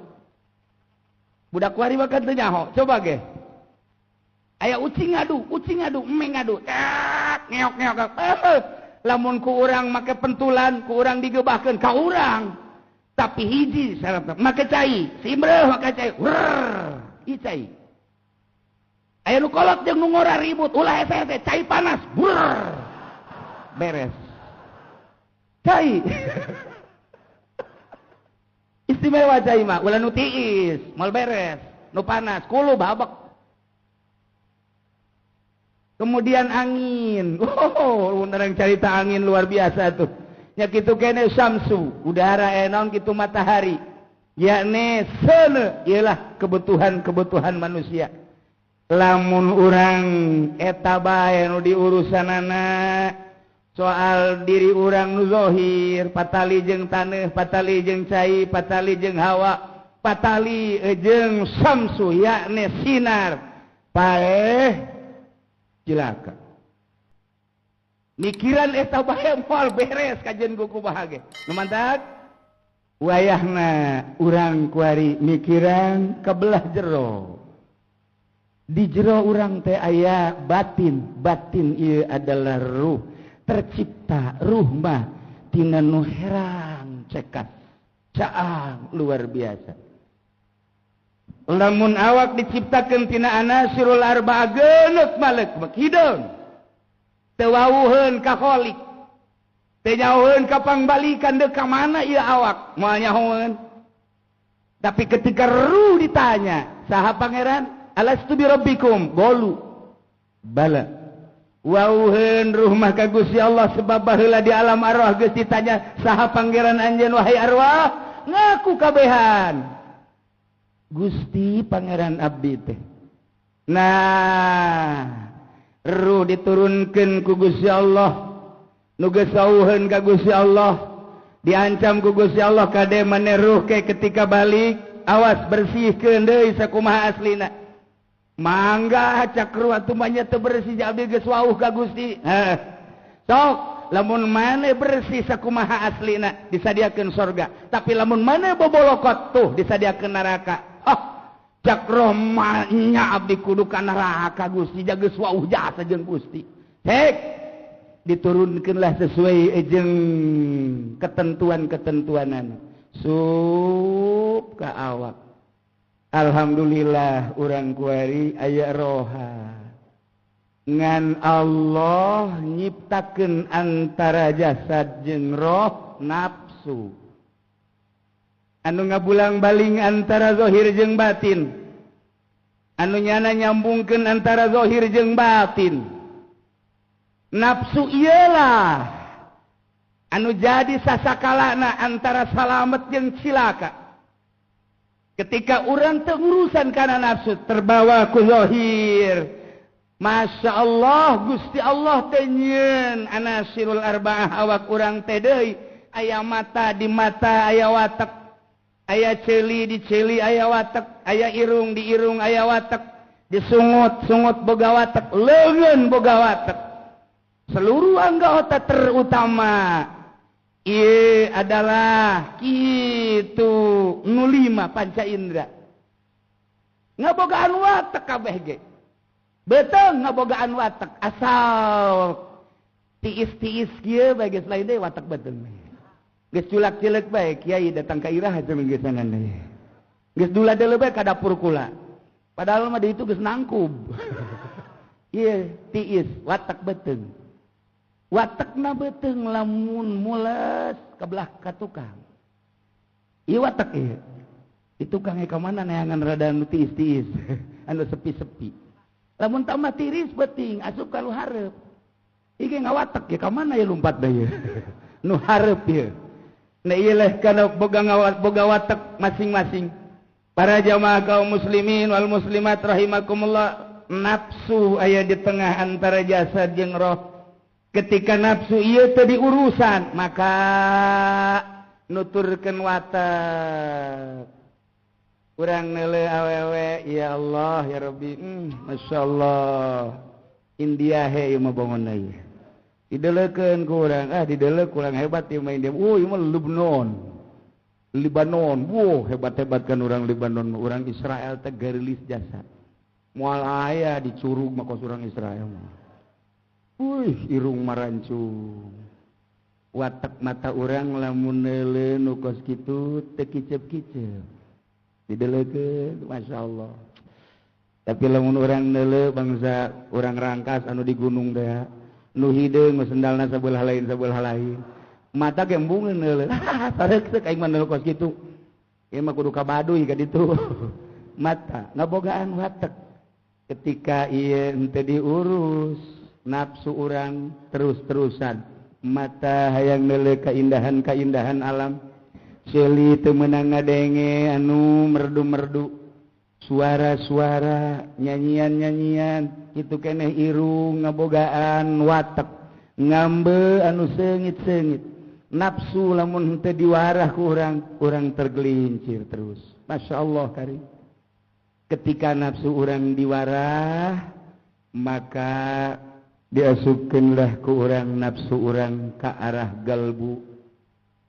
S1: Budak kuari mah kan teu nyaho, coba ge. Aya ucing ngadu, emeng ngadu. Ngeok-ngeok. Lamun ku urang make pentulan, ku urang digebahkeun ka urang. Tapi hiji syaratna, make cai, sibreh make cai. Wrrr, ieu cai. Aya nu kolot jeung nu ngora ribut, ulah hese-hese, cai panas. Brrr. Beres. Cai. Istimewa cai mah, ulah nu tiis, moal beres, nu panas, kulu babek. Kemudian angin. Oh, urang carita angin luar biasa tuh. Nya kitu kene syamsu, udara naon kitu matahari. Yakni seuneu ieulah kebutuhan-kebutuhan manusia. Lamun urang eta bae nu diurusanana soal diri urang nu zahir, patali jeung taneuh, patali jeung cai, patali jeung hawa, patali jeung samsu yakni sinar. Paeh cilaka.
S2: Mikiran eta bae moal beres kajian ku kumaha ge. Nu mantak wayahna urang kuari mikiran kebelah jero. Di jero urang teh aya batin, batin ieu adalah ruh, tercipta ruh mah tina nu herang cekat, caang luar biasa. Lamun awak diciptakeun tina anasirul arba'ah geuneuh malek hideung. Teu wawuheun ka kholik. Teu nyahoeun ka pangbalikan deuk ka mana ieu awak, moal nyahoeun. Tapi ketika ruh ditanya, saha pangeran? Alastu bi rabbikum? Golu. Bala. Wawuheun ruh mah ka Gusti Allah sebab baheula di alam arwah geus ditanya, saha pangeran anjeun wahai arwah? Ngaku kabehan. Gusti Pangeran abdi teh. Nah, ruh diturunkeun ku Gusti Allah, nu geus sauheun ka Gusti Allah, diancam ku Gusti Allah kade maneh ruh ke ketika balik, awas bersihkeun deui sakumaha aslina. Mangga cak ruh atuh mah nya teu bersih abdi geus wauh ka Gusti. Heh. Sok lamun maneh bersih sakumaha aslina disadiakeun sorga, tapi lamun maneh bobolokot tuh disadiakeun neraka. Oh, cak roh mah nya abdi kudu ka neraka Gusti, geus wauh jasa jeung Gusti. Hek diturunkeunlah sesuai jeung ketentuan-ketentuanan. Sup ka awak. Alhamdulillah urang kuari aya roha. Ngan Allah nyiptakeun antara jasad jeung roh nafsu. Anu ngabulang baling antara zahir jeung batin. Anu nyana nyambungkeun antara zahir jeung batin. Nafsu iyalah anu jadi sasakalana antara salamet jeung cilaka. Ketika urang teu urusan kana nafsu terbawa ku zahir. Masya Allah Gusti Allah teh nyieun anasirul arba'ah awak urang teh deui aya mata di mata aya watek, aya ceuli di ceuli aya watek, aya irung di irung aya watek, disungut-sungut boga watek, leungeun boga watek. Seluruh anggota terutama ieu adalah kitu nu lima panca indera. Ngabogaan watek kabeh ge. Beteng ngabogaan watek asal tiis-tiis kieu bae geus lain deui watek beteng. Geus culak-cileuk bae kiai datang ka irah cenah geusanan deui. Geus dula deuleu bae ka dapur kula. Padahal mah di itu geus nangkub. Ieu tiis watek beteng. Watekna beteng lamun mules ka belah ka tukang. Ieu watek ieu. Di tukang ka mana neangan rada nu tiis-tiis, anu sepi-sepi. Lamun tambah tiris beuting asup ka nu hareup. Ieu ngawatek ya ka mana ieu lumpat deui. Nu hareup ieu. Nah ieu leh kana boga ngawat boga watek masing-masing. Para jamaah kaum muslimin wal muslimat rahimakumullah, nafsu aya di tengah antara jasad jeung roh. Ketika nafsu ieu teu diurusan, maka nuturkeun watek. Urang neuleuh awewe, ya Allah ya Rabbi, masyaallah. India he ieu mah bangunna ieu. Dideleukeun ku urang, ah dideleuh kurang hebat ieu mah India. Oh, ieu mah Lebanon. Libanon, wow hebat-hebat kan urang Libanon, urang Israel teh garilis jasa. Moal aya di curug mah kos urang Israel mah. Wih, irung marancung. Watek mata urang lamun neuleuh nu kos kitu teu kicep-kicep. Dideleukeun, masyaallah. Tapi lamun urang neuleuh bangsa urang rangkas anu di gunung teh, nu hideung sendalna sabelah lain sabelah lain. Mata ge embungeun neuleuh. Sareuk aing mah neuleuh kos kitu. Ieu mah kudu ka Baduy ka ditu. Mata ngabogaan watek. Ketika ieu henteu diurus, nafsu urang terus-terusan. Mata hayang neuleuh kaindahan-kaindahan alam. Ceuli teu meunang ngadenge anu merdu-merdu, suara-suara, nyanyian-nyanyian, kitu keneh irung ngabogaan watek, ngambe anu seungit-seungit. Nafsu lamun henteu diwarah ku urang, urang tergelincir terus. Masya Allah kari. Ketika nafsu urang diwarah, maka Diasupkeunlah ku urang nafsu urang ka arah galbu.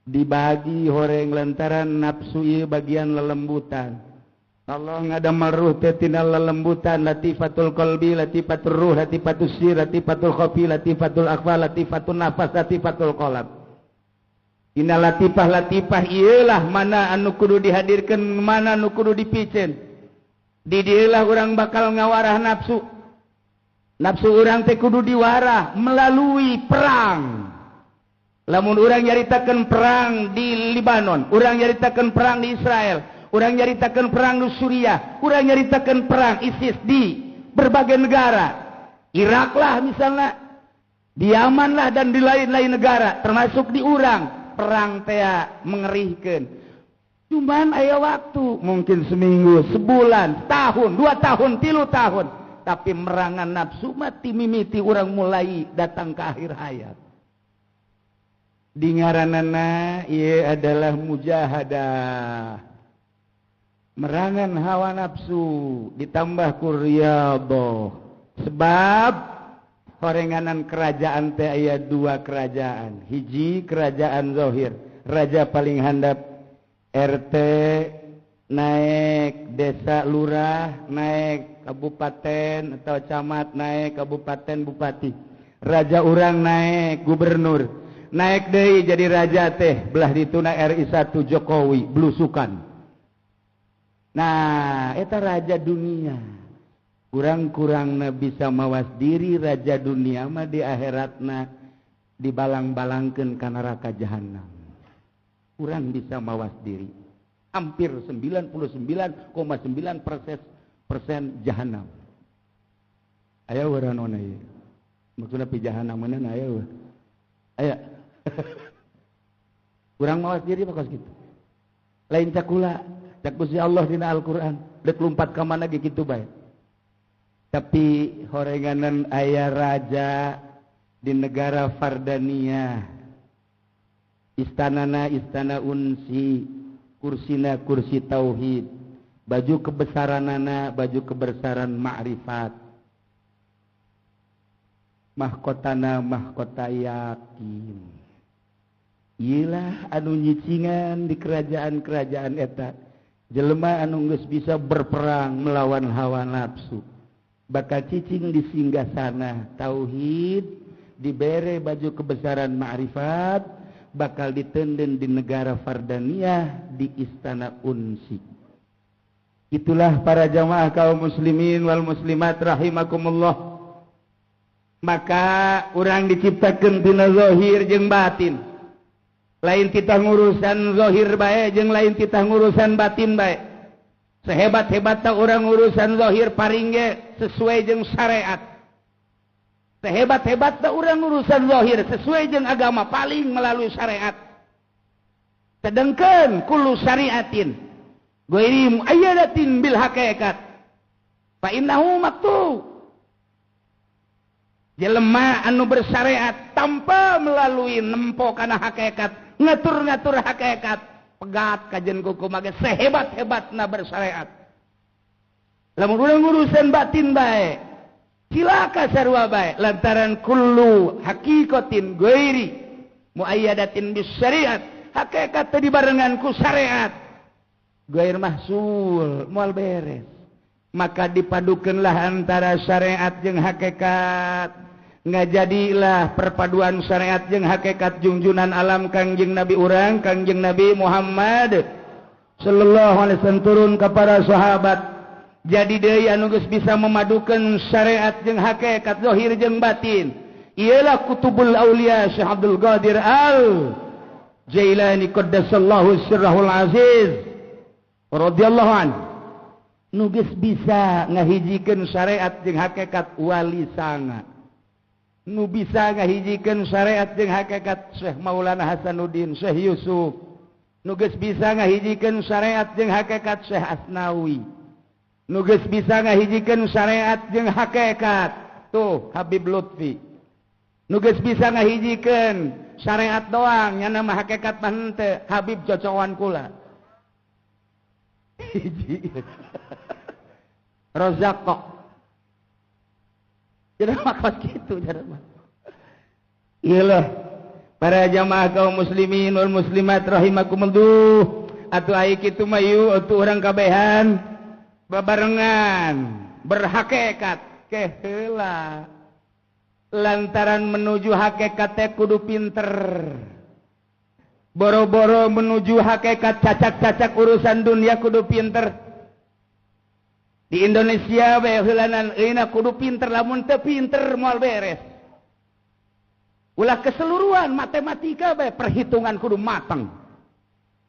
S2: Dibagi horeng lantaran nafsu ieu bagian lelembutan. Allah ngadamel ruh teh tina lelembutan, latifatul qalbi, latifatul ruh, latifatul sir, latifatul khafi, latifatul akhfa, latifatul nafas, latifatul qalb. Dina latifah-latifah ieulah mana anu kudu dihadirkeun, mana anu kudu dipiceun. Di dieulah urang bakal ngawarah nafsu. Nafsu urang teh kudu diwarah melalui perang. Lamun urang nyaritakeun perang di Libanon, urang nyaritakeun perang di Israel, urang nyaritakeun perang di Suriah, urang nyaritakeun perang ISIS di berbagai negara. Irak lah misalnya, di Yaman lah dan di lain-lain negara, termasuk di urang. Perang teh mengerihkeun. Cuman aya waktu, mungkin seminggu, sebulan, setahun, 2 tahun, 3 tahun. Tapi merangan nafsu mati mimiti urang mulai datang ke akhir hayat. Di ngaranana ieu adalah mujahadah. Merangan hawa nafsu ditambah ku riyadhah. Sebab horenganan kerajaan teh aya 2 kerajaan. Hiji kerajaan zahir, raja paling handap RT naik desa lurah, naik kabupaten atau camat, naik kabupaten bupati. Raja urang naik gubernur, naik deui jadi raja teh belah dituna RI 1 Jokowi blusukan. Nah, eta raja dunia. Kurang-kurangna bisa mawas diri raja dunia mah di akhiratna dibalang-balangkeun ka neraka jahanam. Kurang bisa mawas diri. Hampir 99,9% jahanam. Aya waranona ieu. Maksudna pi jahanamna aya we. Aya. Kurang mawas diri mah kos kitu. Lain cakula, cak Gusti Allah dina Al-Qur'an, deuk lumpat ka mana ge kitu bae. Tapi horenganan aya raja di negara Fardania. Istanana istana unsi, kursina kursi tauhid, baju kebesaranana baju kebesaran ma'rifat, mahkotana mahkota yakin. Iyalah anu nyicingan di kerajaan-kerajaan eta, jelema anu geus bisa berperang melawan hawa nafsu, bakal cicing di singgasana tauhid, dibere baju kebesaran ma'rifat, bakal ditenden di negara Fardaniah di istana Unsi. Itulah para jamaah kaum muslimin wal muslimat rahimakumullah. Maka urang diciptakeun tina zahir jeung batin. Lain kita ngurusan zahir bae jeung lain kita ngurusan batin bae. Sehebat-hebatna urang ngurusan zahir paring ge sesuai jeung syariat. Sehebat-hebatna urang urusan zahir sesuai jeung agama paling melalui syariat. Sedangkan kullu syariatin ghairi muayyadatin bil haqiqat fa innahu maktub. Jelema anu bersyariat tanpa melalui nempo kana hakikat, ngatur-ngatur hakikat, pegat kajen kuku mage sehebat-hebatna bersyariat. Lamun urang urusan batin bae, cilaka sarua bae lantaran kullu haqiqatin ghairi muayyadatin bis syariat, hakikat teh dibarengan ku syariat ghair mahsul, moal beres. Maka dipadukeunlah antara syariat jeung hakikat. Ngajadilah perpaduan syariat jeung hakikat junjunan alam Kangjeng Nabi urang, Kangjeng Nabi Muhammad sallallahu alaihi wasallam turun ka para sahabat. Jadi deui anu geus bisa memadukan syariat jeung hakikat zahir jeung batin. Ialah Kutubul Aulia Syekh Abdul Qadir Al Jailani qaddasallahu sirrahul aziz radhiyallahu anhu. Nu geus bisa ngahijikeun syariat jeung hakikat wali sanga. Nu bisa ngahijikeun syariat jeung hakikat Syekh Maulana Hasanuddin, Syekh Yusuf. Nu geus bisa ngahijikeun syariat jeung hakikat Syekh Asnawi. Nu geus bisa ngahijikeun syariat jeung hakikat tuh Habib Lutfi. Nu geus bisa ngahijikeun syariat doang nya mah hakikat mah henteu, Habib cocokan kula. Hiji. Rozaqo. Jadi mah kos kitu mah. Iyalah para jamaah kaum muslimin wal muslimat rahimakumullah. Atuh ai kitu mah yuk atuh urang kabehan babarengan berhakikat keheula. Lantaran menuju hakikat teh kudu pinter. Boro-boro menuju hakikat cacak-cacak urusan dunia kudu pinter. Di Indonesia bae heulanan euna kudu pinter, lamun teu pinter moal beres. Ulah keseluruhan matematika bae perhitungan kudu matang.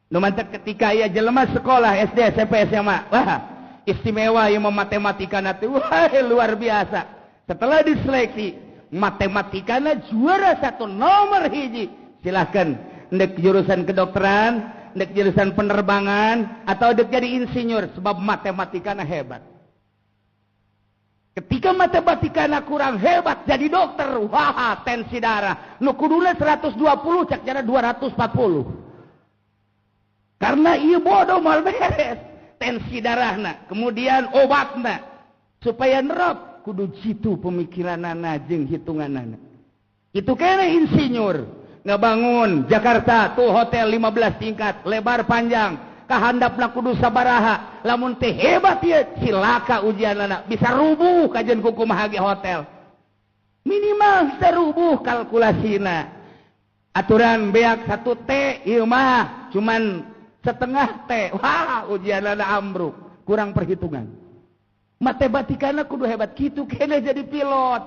S2: Nu mantak ketika aya jelema sekolah SD, SMP, SMA, wah istimewa ieu mah matematikana teh, wah luar biasa. Setelah diseleksi matematikana juara 1 nomor 1. Silahkan ndek jurusan kedokteran, ndek jurusan penerbangan, atau ndek jadi insinyur sebab matematikana hebat. Ketika matematikana kurang hebat jadi dokter, wah tensi darah nu kuduna 120 cak jana 240. Karena ieu bodoh moal beres tensi darahna, kemudian obatna supaya nerap kudu jitu pemikiranana jeung hitunganana. Itu kene insinyur ngabangun Jakarta tuh hotel 15 tingkat lebar panjang kahandapna kudu sabaraha, lamun teh hebat ieu cilaka ujianana bisa rubuh kajian kumaha ge hotel. Minimal bisa rubuh kalkulasina. Aturan beak 1 T ieu mah cuman setengah T, wah ujianana ambruk, kurang perhitungan. Matematikana kudu hebat kitu kene jadi pilot.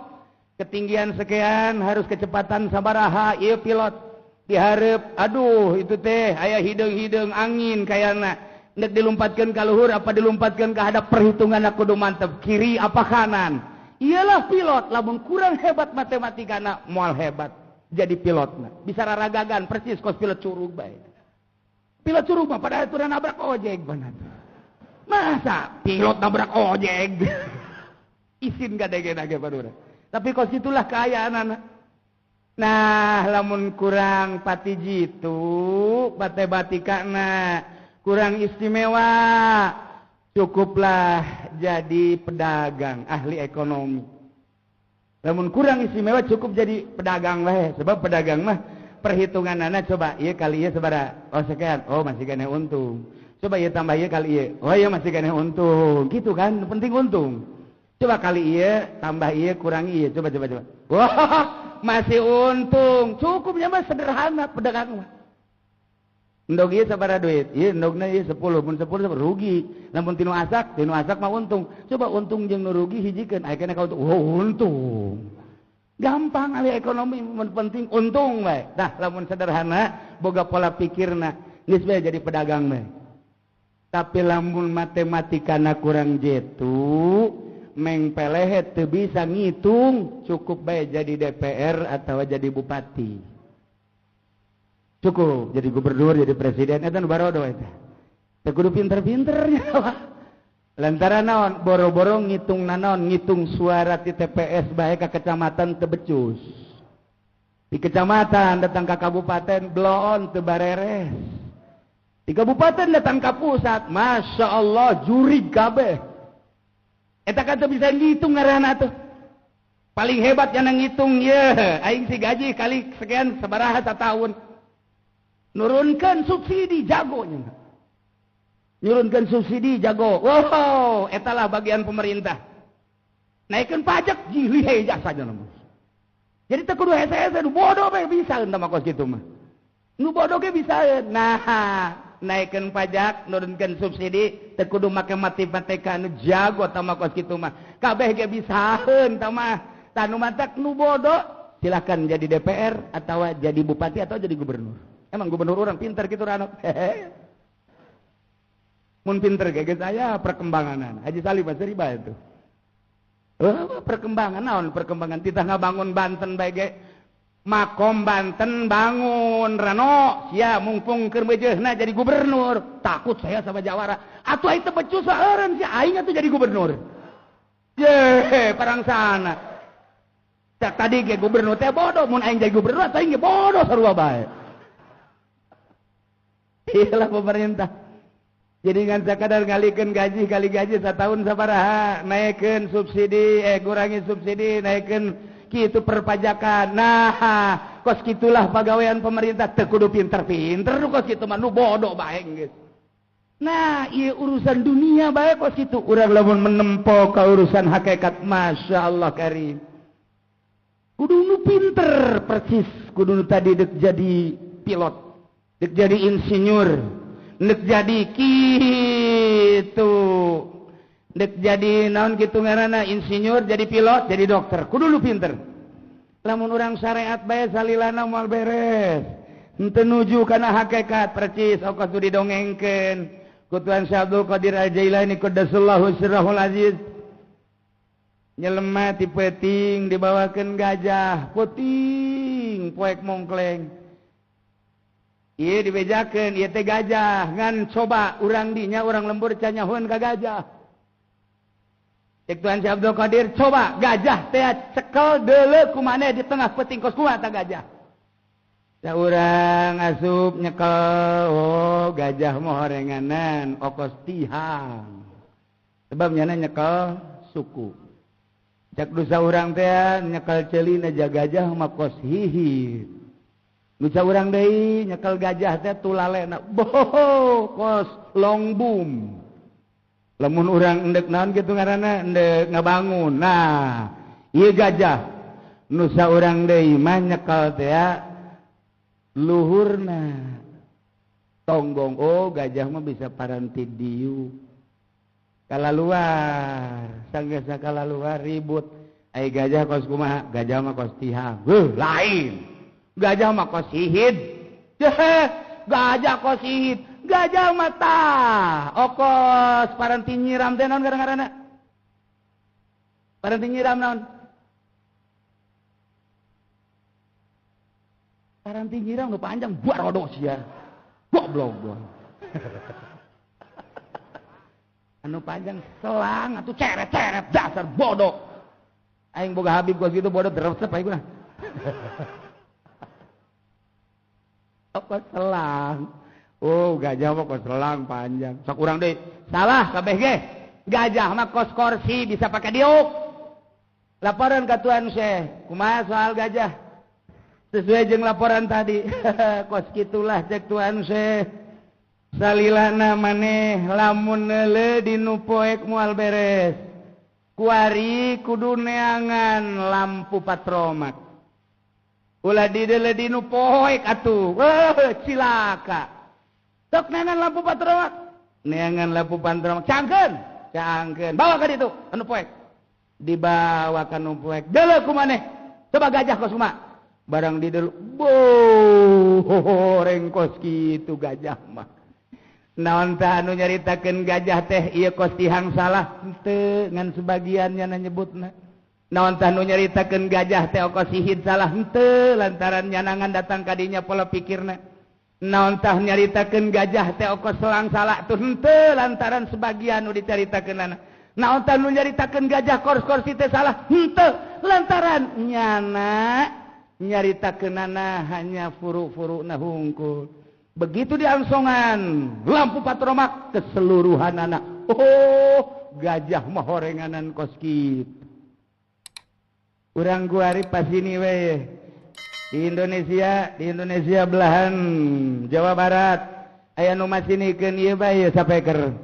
S2: Ketinggian sekian harus kecepatan sabaraha ieu pilot. Dihareup aduh itu teh aya hideung-hideung angin kayana ndek dilumpatkeun ka luhur apa dilumpatkeun ka hadap, perhitunganna kudu mantep kiri apa kanan. Iyalah pilot, lamun kurang hebat matematikana moal hebat jadi pilotna. Bisa raragagan persis kos pilot curug bae. Pilot curug mah pada aturan nabrak ojek benar. Masa pilot nabrak ojek? Isin kadege-dage padura. Tapi kos itulah keayaan anak. Nah, lamun kurang pati jitu, matematikana kurang istimewa, cukuplah jadi pedagang, ahli ekonomi. Lamun kurang istimewa cukup jadi pedagang lah, sebab pedagang mah perhitunganana coba ieu kali ieu sabaraha, oh sekian, oh masih keneh untung. Coba ieu tambah ieu kali ieu, oh iya masih keneh untung. Gitu kan, penting untung. Coba kali ieu tambah ieu kurang ieu, coba. Wah, masih untung. Cukupnya mah sederhana pedagang mah. Endog ieu sabaraha duit? Ieu endogna ieu 10, mun 10 rugi. Lamun tinu asak mah untung. Coba untung jeung nu rugi hijikeun, aya keneh ka untung. Oh, untung. Gampang ahli ekonomi, mun penting untung bae. Dah lamun sederhana boga pola pikirna, geus bae jadi pedagang bae. Tapi lamun matematikana kurang jitu, mengpelehet teu bisa ngitung, cukup bae jadi DPR atau jadi bupati. Cukup jadi gubernur, jadi presiden eta nu barodo eta. Teu kudu pinter-pinternya wah. Lantaran naon boro-boro ngitung naon, ngitung suara di TPS bae ka kecamatan teu becus. Di kecamatan datang ka kabupaten bloon teu bareres. Di kabupaten datang ka pusat, Masya Allah jurig kabeh. Eta kan teu bisa ngitung ngaranna tuh. Paling hebat yang ngitung ye, aing si gaji kali sekian sabaraha satahun. Nurunkan subsidi jagonya. Nurunkan subsidi jago. Wow, etalah bagian pemerintah. Naikkan pajak jilih jasanya namun. Jadi teu kudu hese-hese nu bodoh bae bisa entah mah kos kitu mah. Nu bodoh ge bisa. Nah, naikkan pajak, nurunkan subsidi, teu kudu make matematika nu jago tah mah kos kitu mah. Kabeh ge bisaeun tah mah. Tah nu matak nu bodoh silakan jadi DPR atau jadi bupati atau jadi gubernur. Emang gubernur orang pintar gitu Rano. Mun pinter kayak saya perkembangan Haji Salim Basri bae itu. Oh, perkembangan naon perkembangan titah ngabangun Banten bae ge. Makom Banten bangun Rano sia mumpung keur meujeuhna jadi gubernur. Takut saya sama Jawara. Atuh aing teu becus eureun sia aing atuh jadi gubernur. Ye, parang sana. Cak tadi ge gubernur teh bodoh, mun aing jadi gubernur atuh aing ge bodoh sarua bae. Iyalah pemerintah. Jadi ngan sakadar ngalikeun gaji kali gaji satahun sabaraha, naikkeun subsidi, kurangi subsidi, naikkeun kitu perpajakan. Nah, kos kitulah pagawean pemerintah teu kudu pinter-pinter kos kitu mah nu bodoh bae geus. Nah, ieu urusan dunia bae kos kitu. Urang lamun menempo ka urusan hakikat, Masya Allah karim. Kudu nu pinter persis, kudu nu tadi dek jadi pilot, dek jadi insinyur, dek jadi kitu, dek jadi naon kitu ngaranna insinyur, jadi pilot, jadi dokter, kudu nu pinter. Lamun urang syariat bae salilana moal beres. Henteu nuju kana hakikat percis okos nu didongengkeun ku Tuan Syekh Abdul Qadir Al-Jailani qaddasallahu sirrahul aziz. Nyelema ti peuting dibawakeun gajah puting poek mongkleng. Ieu dibejakeun ieu teh gajah ngan coba urang dinya urang lembur can nyahoeun ka gajah. Cek Tuan Syekh Abdul Qadir coba gajah teh cekel deuleu ku maneh di tengah peuting kos kumaha ta gajah. Da urang asup nyekel, oh gajah mah horenganan okos tihang. Sebab nyana nyekel suku. Cek dosa urang teh nyekel ceulina gajah mah kos hihit. Dosa urang deui nyekel gajah teh tulalena boho kos long boom. Lamun urang endek naon kitu ngaranna endek ngabangun. Nah, ieu gajah nusa urang deui mah nyekel teh luhurna tonggong. Oh gajah mah bisa paranti diu kalaluar sanggeus kalaluar ribut. Ai gajah kos kumaha? Gajah mah kos tihang. Heuh lain. Gajah mah kos hihid. Gajah kos hihid. Gajah mah tah okos paranti nyiram teh naon ngaranna? Paranti nyiram naon? Paranti nyiram nu panjang barodo sia. Goblok gua. Anu panjang selang atuh ceret-ceret dasar bodoh. Aing boga Habib gua gitu bodoh terus aing mah. Apa selang? Oh, gajah mah kos selang panjang. Sok urang deui. Salah kabeh ge. Gajah mah kos kursi bisa pakai diuk. Laporan ka Tuan Syekh, kumaha soal gajah? Sesuai jeung laporan tadi. Kos kitulah cek Tuan Syekh. Salilana maneh lamun neuleuh dinu poek moal beres. Kuari kudu neangan lampu patromak. Ulah dideuleuh dinu poek atuh. Cilaka. Sok neangan lampu patromak. Neangan lampu patromak. Cangkeun, cangkeun. Bawa ka ditu anu poek. Dibawa ka nu poek. Deuleuh ku maneh. Coba gajah kos kumaha? Barang dideuleuh, boh, kos kitu gajah mah. Naon tah anu nyaritakeun gajah teh ieu kos tihang salah henteu ngan sebagiannya nyebutna. Naon tah anu nyaritakeun gajah teh kos sihid salah henteu lantaran nyanangan datang ka dinya pola pikirna. Naon tah nyaritakeun gajah teh kos selang salah tuh henteu lantaran sebagian nu dicaritakeunana. Naon tah nu nyaritakeun gajah kors-korsi teh salah henteu lantaran nyana nyaritakeunana hanya furu-furuna hungkul. Begitu diangsongan lampu patromak keseluruhan anak. Oh, gajah mah horenganan kos kitu. Urang kuari pas ini we. Di Indonesia belahan Jawa Barat aya nu masinikeun ieu bae sapeker.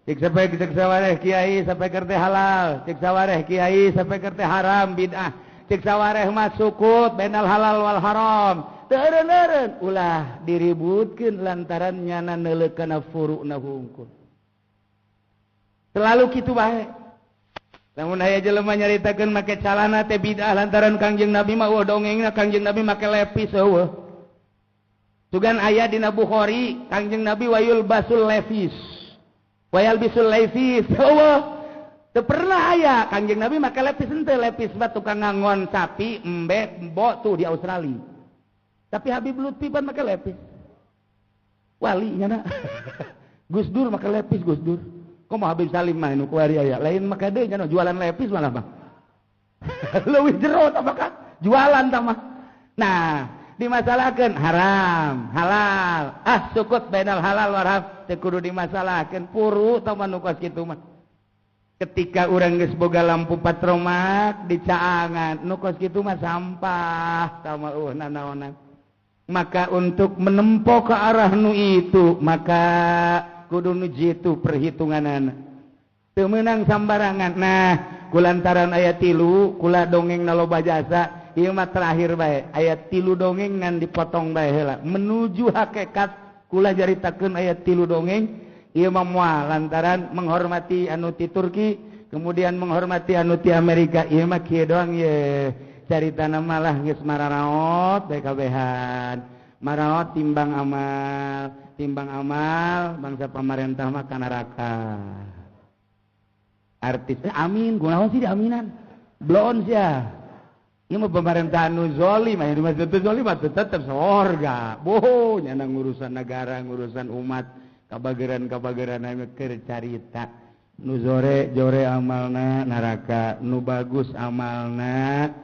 S2: Cek sapeker cek sawareh kiai sapeker teh halal, cek sawareh kiai sapeker teh haram bid'ah. Cek sawareh mah sukut bainal halal wal haram. Teureun-eureun ulah diributkeun lantaran nyana neuleuh kana furu'na hungkul. Selalu kitu bae. Lamun aya jelema nyaritakeun make calana teh bid'ah lantaran Kangjeng Nabi mah eueuh dongengna Kangjeng Nabi make lepis eueuh. Sugan aya dina Bukhari Kangjeng Nabi wayul basul lefis. Wayal bisul lefis eueuh. Teu pernah aya Kangjeng Nabi make lepis henteu, lepis mah tukang ngangon sapi embe embo tuh di Australia. Tapi Habib Lutfi pan make lepis. Wali nya na. Gus Dur make lepis Gus Dur. Komo Habib Salim mah nu kuari aya. Lain make deui nya jualan lepis malah mah. Leuwih jero tah mah jualan tah mah. Nah, Dimasalahkeun haram, halal. Ah sukut bainal halal wal haram teu kudu dimasalahkeun puru tah mah nu kos kitu mah. Ketika urang geus boga lampu patromak dicaangan nu kos kitu mah sampah tah mah nanaonan. Maka untuk menempo ke arah nu itu maka kudu nu jitu perhitunganana. Teu meunang sambarangan. Nah, kulantaran aya 3 kula dongeng na loba jasa, ieu mah terakhir bae. Aya 3 dongeng ngan dipotong bae heula. Menuju hakikat kula jaritakeun aya 3 dongeng, ieu mah moal lantaran menghormati anu ti Turki, kemudian menghormati anu ti Amerika, ieu mah kieu doang ye. Caritana malah geus mararaot bae kabehan. Maraot timbang amal bangsa pamarentah mah ka neraka. Artis amin, kunaon sih diaminan? Bloon sia. Ieu mah pemerintahan nu zalim, aya di masjid teu zalim mah tetep sorga. Boh, nyana ngurusan negara, ngurusan umat, kabageran-kabageran aya keur carita. Nu zore jore amalna neraka, nu bagus amalna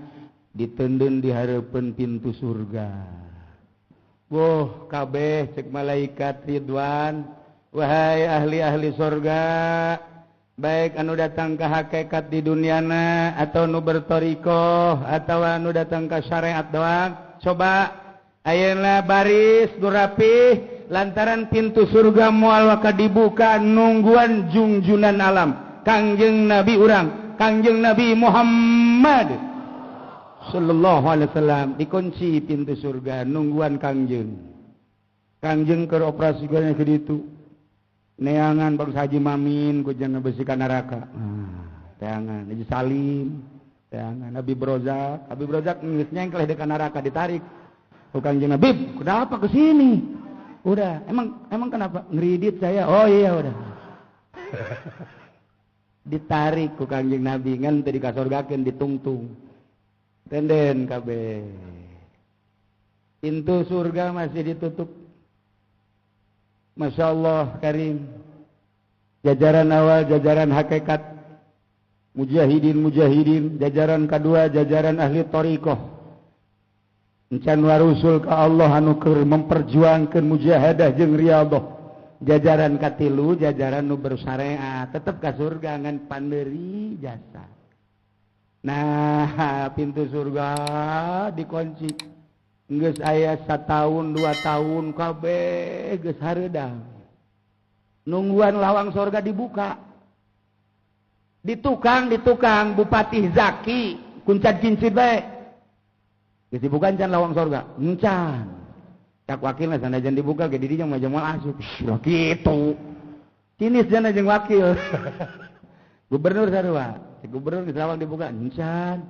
S2: ditendun di hareupeun pintu surga. Boh, kabeh cek malaikat Ridwan, wahai ahli-ahli surga, baik anu datang ke hakikat di duniana atau nu bertorikoh atau anu datang ke syariat doang, coba ayeuna baris nu rapih lantaran pintu surga moal waka dibuka nungguan jungjunan alam Kangjeng Nabi urang, Kangjeng Nabi Muhammad sallallahu alaihi wasallam. Dikunci pintu surga nungguan Kangjeng. Kangjeng keur operasi ke ditu. Neangan bangsa Haji Mamin ku jangan besikan neraka. Nah, teangan Haji Salim, teangan Nabi Brozak, Habib Brozak geus nyengkleh dekat neraka ditarik. Ku Kangjeng Nabi, kenapa ke sini? Udah, emang kenapa? Ngeridit saya. Oh iya udah. Ditarik ku Kangjeng Nabi ngan teu dikasorgakeun ditungtung. Tenden kabeh. Pintu surga masih ditutup. Masya Allah karim. Jajaran awal jajaran hakikat mujahidin, jajaran kedua jajaran ahli thariqah. Encan warusul ka Allah anu keur memperjuangkeun mujahadah jeung riyadhah. Jajaran katilu jajaran nu bersyariat tetep ka surga ngan panderi jasa. Nah, pintu surga dikunci. Geus aya 1 tahun 2 tahun kabeh geus hareudang. Nungguan lawang surga dibuka. Di tukang Bupati Zaki kuncat kincit bae. Geus dibuka encan lawang surga? Encan. Cak wakilna sanajan dibuka ge di dinya mah moal asup. Lah kitu. Cinis jana jeung wakil. Gubernur sarua. Si gubernur geus lawang dibuka encan.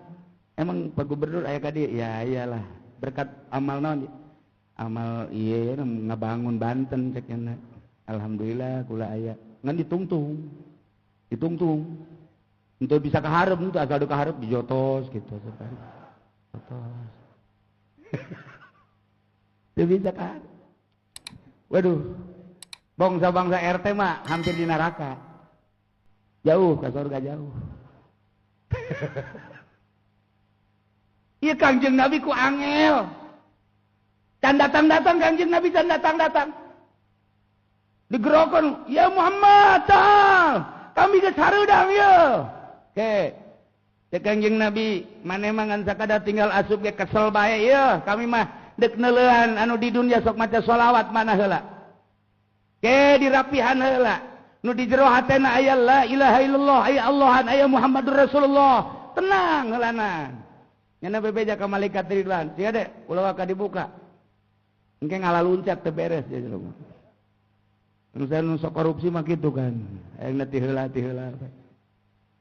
S2: Emang Pak Gubernur aya ka dieu? Ya iyalah. Berkat amal naon? Amal ieu ngabangun Banten cek nya. Alhamdulillah kula aya. Ngan ditungtung. Ditungtung. Untuk bisa kaharep itu asal do kaharep dijotos gitu. Jotos. Teu bisa kaharep. Waduh. Bangsa-bangsa RT mah hampir di neraka. Jauh ke surga jauh. Iya Kangjeng Nabi ku angel. Can datang-datang Kangjeng Nabi can datang-datang. Digerokon, ya Muhammad, tal, kami geus hareudang ye. Ke. Cek Kangjeng Nabi, maneh mah ngan sakadar tinggal asup ge kesel bae ye, kami mah deuk neuleuhan anu di dunia sok maca sholawat mana heula. Ke dirapihan heula. Nu di jero hatena aya la ilaha illallah, aya Allahan, aya Muhammadur Rasulullah. Tenang heulana. Nyana bebeja ka malaikat Ridwan, sia deh, ulah waka dibuka. Engke ngalaluncat teu beres ya jelema. Nu saya nu sok korupsi mah kitu kan. Hayangna ti heula ti heula.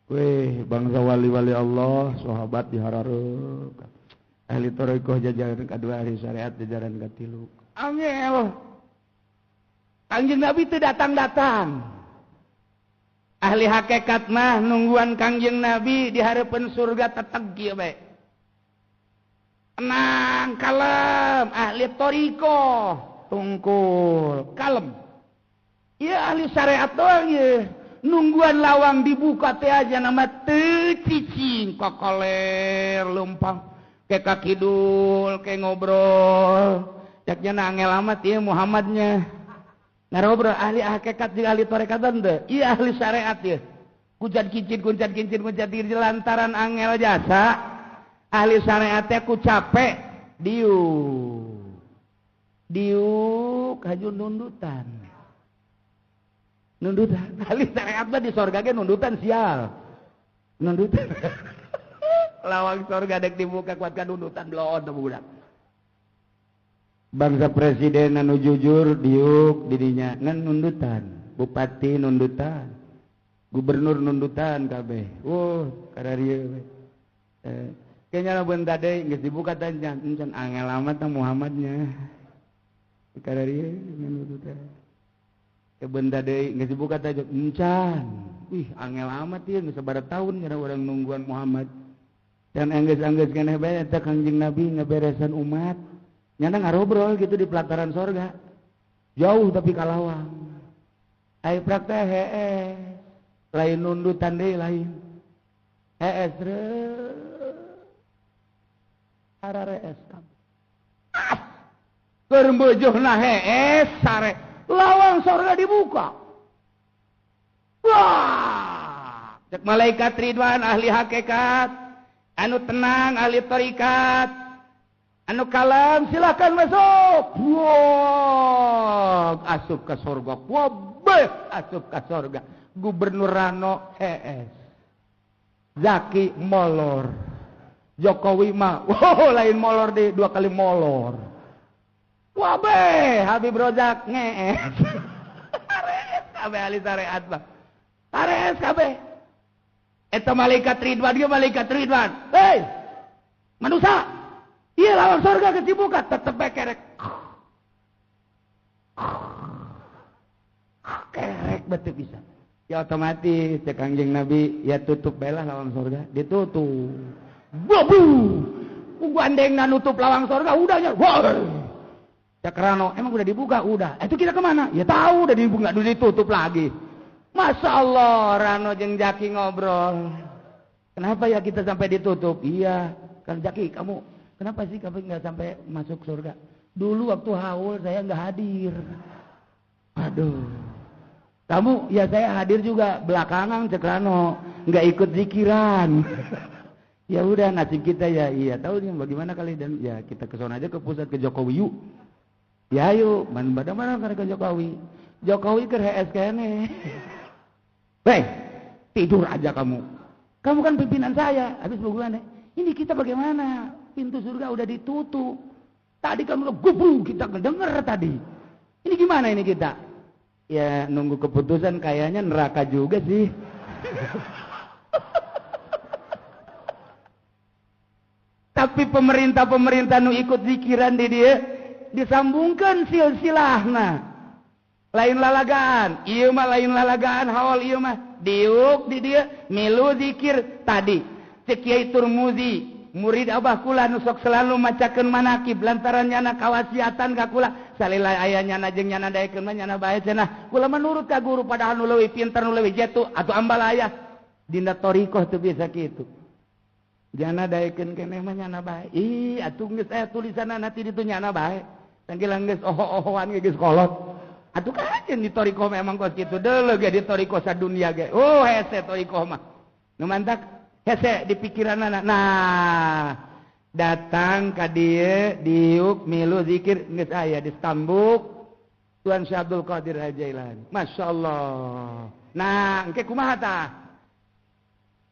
S2: Weh, bangsa wali-wali Allah, sahabat diharareup. Ahli thariqah jajaran kadua, ahli syariat jajaran katilu. Angel. Kangjeng Nabi teu datang-datang. Ahli hakikat mah nungguan Kangjeng Nabi di hareupeun surga teteg kieu bae. Tenang, kalem, ahli thariqah tungkul, kalem. Ieu ahli syariat doang ieu. Nungguan lawang dibuka teh aja nama teu cicing kokoler leumpang. Ke kakidul, ke ngobrol. Caknya na angel amat ieu Muhammadnya. Ngarobrol ahli hakikat jeung ahli tarekat teu? Ieu ahli syariat ieu. Kucat kincin, kuncat kincin, kuncat kincin lantaran angel jasa. Ahli syariat teh ku capek diuk. Diuk haju nundutan. Nundutan. Ahli syariat mah di sorga ge nundutan sial. Nundutan. Lawang sorga dek dibuka kuatkan nundutan bloon teh budak. Bangsa presiden anu jujur diuk didinya ngan nundutan, bupati nundutan, gubernur nundutan kabeh. Wuh, kararieu we. Kayaknya lamun tade geus dibuka teh encan angel amat tah Muhammadnya. Kararieu nundutan. Keben tade geus dibuka teh encan. Wih, angel amat ieu geus sabaraha tahun kana urang nungguan Muhammad. Dan anggeus-anggeus keneh bae eta Kangjeng Nabi ngaberesan umat. Nyana ngarobrol gitu di pelataran sorga. Jauh tapi kalawang. Ai praktek hees. Lain nundutan deui lain. Hees ararees kabeh. Keur meujuhna hees sare. Lawang sorga dibuka. Wah, cek malaikat Ridwan ahli hakikat, anu tenang ahli tarikat. Anu kalam silakan masuk. Wah, asup ke sorga. Wabeh, asup ke sorga. Gubernur Rano hees. Zaki molor. Jokowi mah, wow, lain molor deh, 2 kali molor. Wabeh, Habib Rozak ngees. Ares kabeh ahli syariat mah. Ares kabeh. Eta malaikat Ridwan, dia malaikat Ridwan. Hei, manusia. Iya lawang surga dibuka tetep bae kerek. Kerek betul bisa. Ya otomatis cek Kangjeng Nabi ya tutup bae lah lawang surga, ditutup. Babu. Gandengna nutup lawang surga udah nya. Wah. Cek Rano, emang udah dibuka? Udah. Itu kita kemana? Ya tahu udah dibuka, udah ditutup lagi. Masya Allah, Rano jeung Jaki ngobrol. Kenapa ya kita sampai ditutup? Iya, kan Jaki kamu kenapa sih kamu nggak sampai masuk surga? Dulu waktu haul saya nggak hadir. Aduh. Kamu ya saya hadir juga belakangan cek Rano, nggak ikut zikiran. Ya udah nasib kita ya iya tahu nih bagaimana kali dan ya kita ke sana aja ke pusat ke Jokowi yuk. Ya ayo, mana ke Jokowi. Jokowi ke HS kene. Hei, tidur aja kamu. Kamu kan pimpinan saya. Habis bagaimana? Ini kita bagaimana? Pintu surga udah ditutup. Tadi kamu gubru kita ngedenger tadi. Ini gimana ini kita? Ya nunggu keputusan kayaknya neraka juga sih. Tapi pemerintah-pemerintah nu ikut zikiran di dia disambungkan silsilahna. Lain lalagaan, ieu mah lain lalagaan haul ieu mah diuk di dia milu zikir tadi. Cek Kiai Turmuzi murid abah kula nu sok selalu macakeun manakib lantaran nyana kawasiatan ka kula salila aya nyana jeung nyana daekeun mah nyana bae cenah kula menurut ka guru padahal nu leuwih pinter nu leuwih jetu atuh ambal aya dina thariqah teu bisa kitu jana daekeun keneh mah nyana bae ih atuh geus aya tulisanna nanti ditu nyana bae tanggilang geus oho-ohoan ge geus kolot atuh kajen di thariqah memang kos kitu deuleu ge di thariqah sadunia ge oh hese thariqah mah nu mantak hese di pikiranana. Nah, datang ka dieu diuk milu zikir geus aya di stambuk Tuan Syekh Abdul Qadir Al-Jailani. Masya Allah. Nah, engke kumaha tah?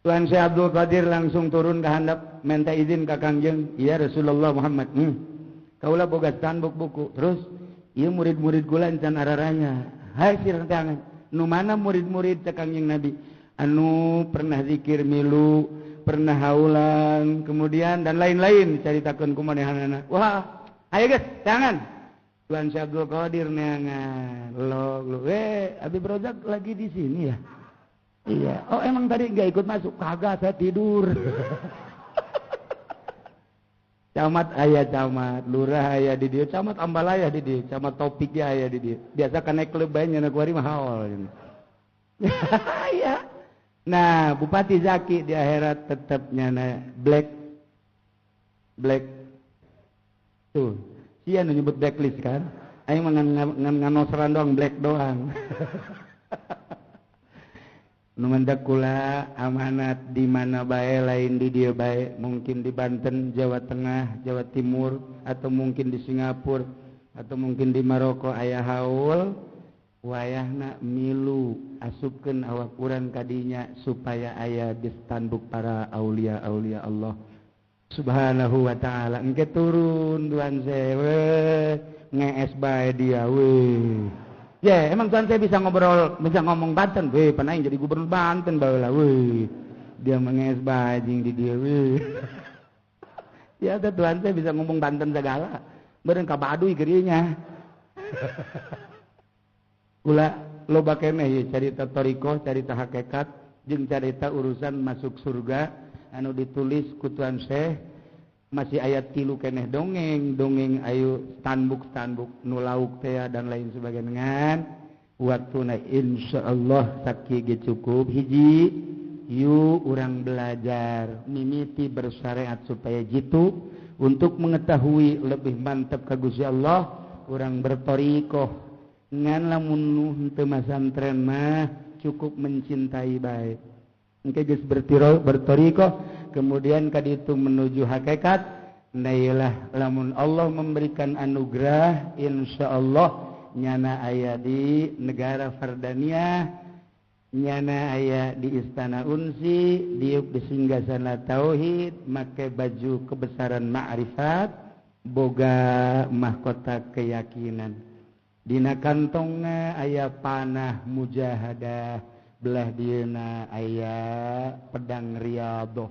S2: Tuan Syekh Abdul Qadir langsung turun ke handap minta izin ka Kangjeng, "Ya Rasulullah Muhammad, kaula boga stambuk buku." Terus ieu murid-murid kula encan araranya. Hai sirang tangan. Nu mana murid-murid cek Kangjeng Nabi? Anu pernah zikir milu, pernah haulan, kemudian dan lain-lain dicaritakeun ku manehanana. Wah, ayo guys, tangan. Tuan Syekh Abdul Qadir neangan. Lo, Habib Rozak lagi di sini ya? Iya. Oh, emang tadi nggak ikut masuk? Kagak, saya tidur. Camat aya camat, lurah aya di dieu, camat ambalaya di dieu, camat topik ge aya di dieu. Biasa kana klub bae nya kuari mah haul. Iya. Nah, Bupati Zaki di akhirat tetap nyana black. Black tuh sia nu nyebut blacklist kan aing mah ngan nganosran doang black doang. Nu mendak kula amanat di mana bae lain di dieu bae, mungkin di Banten, Jawa Tengah, Jawa Timur, atau mungkin di Singapura, atau mungkin di Maroko aya haul wayahna milu asupkeun awak urang kadinya supaya aya di standbook para aulia-aulia Allah Subhanahu wa ta'ala. Engke turun Tuhan saya ngees bae dia we. Ya, emang Tuhan saya bisa ngobrol, bisa ngomong Banten, weh, pernah jadi gubernur Banten baheula weh. Dia mengees bae jeung di dieu weh. Ya, Tuhan saya bisa ngomong Banten segala. Beureun ka Baduy keur ieu nya. Kula loba keneh ieu carita thariqah, carita hakikat, jeung carita urusan masuk surga anu ditulis ku Tuan Syekh masih ayat 3 keneh dongeng, dongeng ayu standbook nu lauk teh dan lain sebagainya. Ngan waktuna insyaallah sakieu ge cukup hiji yuk urang belajar mimiti bersyariat supaya jitu untuk mengetahui lebih mantap ka Gusti Allah urang berthariqah. Ngan lamun nu henteu masantren mah cukup mencintai bae. Engke geus berthariqah kemudian kaditu menuju hakikat. Nailah lamun Allah memberikan anugerah insyaallah nyana aya di negara Fardania, nyana aya di Istana Unsi, diuk di singgasana tauhid, make baju kebesaran ma'rifat, boga mahkota keyakinan. Dina kantongna aya panah mujahadah, belah dieuna aya pedang riyadhah.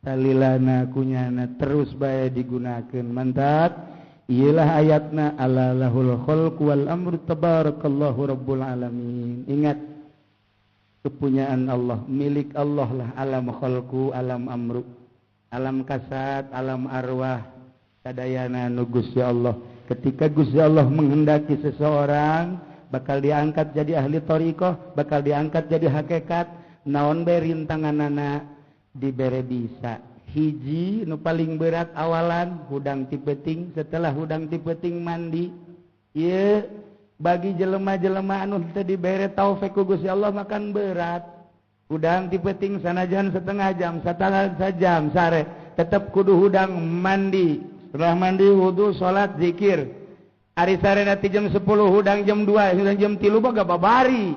S2: Talilana kunyana terus bae digunakeun. Mantap. Iyalah ayatna ala lahul khalq wal amru tabarakallahu rabbul alamin. Ingat kepunyaan Allah, milik Allah lah alam khalqu, alam amru, alam kasat, alam arwah, sadayana nu Gusti Allah. Ketika Gusti Allah menghendaki seseorang bakal diangkat jadi ahli thariqah, bakal diangkat jadi hakikat, naon bae rintanganana dibere bisa. Hiji nu paling berat awalan hudang ti peuting, setelah hudang ti peuting mandi. Ieu bagi jelema-jelema anu teu dibere taufik ku Gusti Allah makan berat. Hudang ti peuting sanajan setengah jam, satengah sajam sare, tetep kudu hudang mandi. Setelah mandi wudu, salat, zikir. Ari sare nanti jam 10 hudang jam 2, hudang jam 3 boga babari.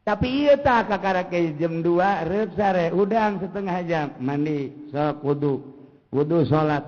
S2: Tapi ieu tah kakarake jam 2 reup sare hudang setengah jam mandi, sok wudu, wudu salat.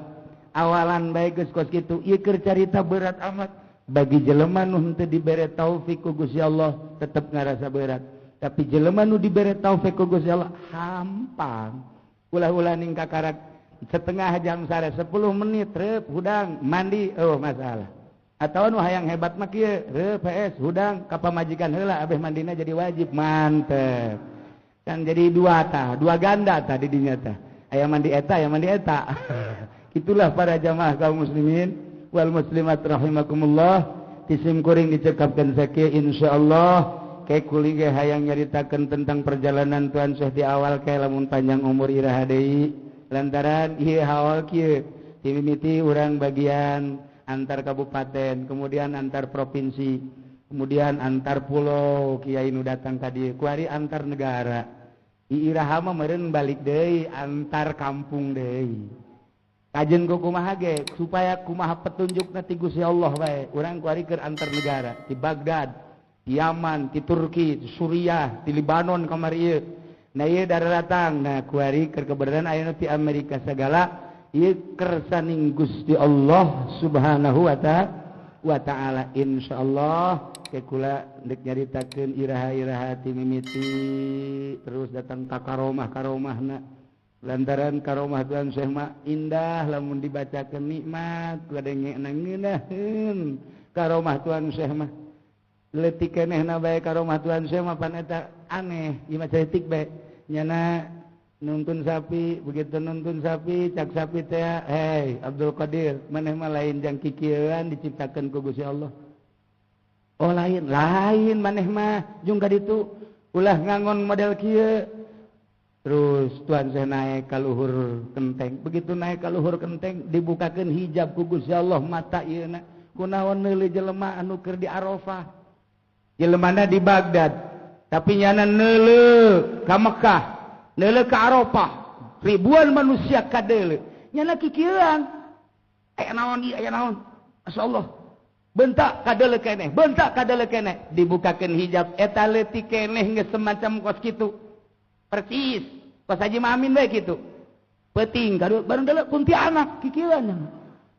S2: Awalan bae geus kos kitu, ieu keur carita berat amat. Bagi jelema nu henteu dibere taufik ku Gusti Allah tetep ngarasa berat. Tapi jelema nu dibere taufik ku Gusti Allah hampang. Ulah-ulah ning kakarak setengah jam sare 10 menit reup hudang mandi, oh masalah. Atau nu hayang hebat mah kieu, reup PS hudang ka pamajikan heula abeh mandina jadi wajib, mantep. Kan jadi dua tah, dua ganda tah di dinya tah. Aya mandi eta, aya mandi eta. Itulah para jamaah kaum muslimin wal muslimat rahimakumullah. Tisim kuring dicekapkeun sakieu insyaallah ke kuli ge hayang nyaritakeun tentang perjalanan Tuan Syekh di awal ke lamun panjang umur iraha deui. Lantaran ieu haul kieu timimiti urang bagian antar kabupaten, kemudian antar provinsi, kemudian antar pulau, kiai nu datang ka dieu, kuari antar negara. Iraha mah meureun balik deui antar kampung deui. Kajen ku kumaha ge supaya kumaha petunjukna ti Gusti Allah bae. Urang kuari keur antar negara, di Baghdad, di Yaman, di Turki, di Suriah, di Libanon kamari ieu. Nah ieu daratang, nah kuari keur keberadaan ayeuna ti Amerika segala. Ieu kersaning Gusti Allah Subhanahu wa ta'ala. Insyaallah ke kula ndek nyaritakeun iraha-iraha ti mimiti terus datang ka karomah-karomahna. Lantaran karomah Tuan Syekh mah indah lamun dibacakeun nikmat kadengekna ngeunaheun karomah Tuan Syekh mah. Leutik kenehna bae karomah Tuan Syekh mah pan eta aneh, ieu mah ceutik bae. Nyana nuntun sapi, begitu nuntun sapi, cak sapi teh, hei Abdul Qadir, maneh mah lain jang kikieuan diciptakeun ku Gusti Allah. Oh lain, lain maneh mah jung ka ditu ulah ngangon model kieu. Terus Tuan saya naik ka luhur kenteng. Begitu naik ka luhur kenteng dibukakeun hijab ku Gusti Allah mata ieuna. Kunaon neuleuh jelema anu keur di Arafah. Jelemana di Baghdad, tapi nyana neuleuh ka Mekah, neuleuh ka Arafah. Ribuan manusia kadeuleuh. Nyana kikieuan. Aya naon ieu, aya naon? Masyaallah. Bentak kadeuleuh keneh, bentak kadeuleuh keneh. Dibukakeun hijab eta leutik keneh geus semacam kos kitu. Persis. Pas Haji Mamin bae kitu. Peuting kadu bareng deuleu kuntianak kikieuan.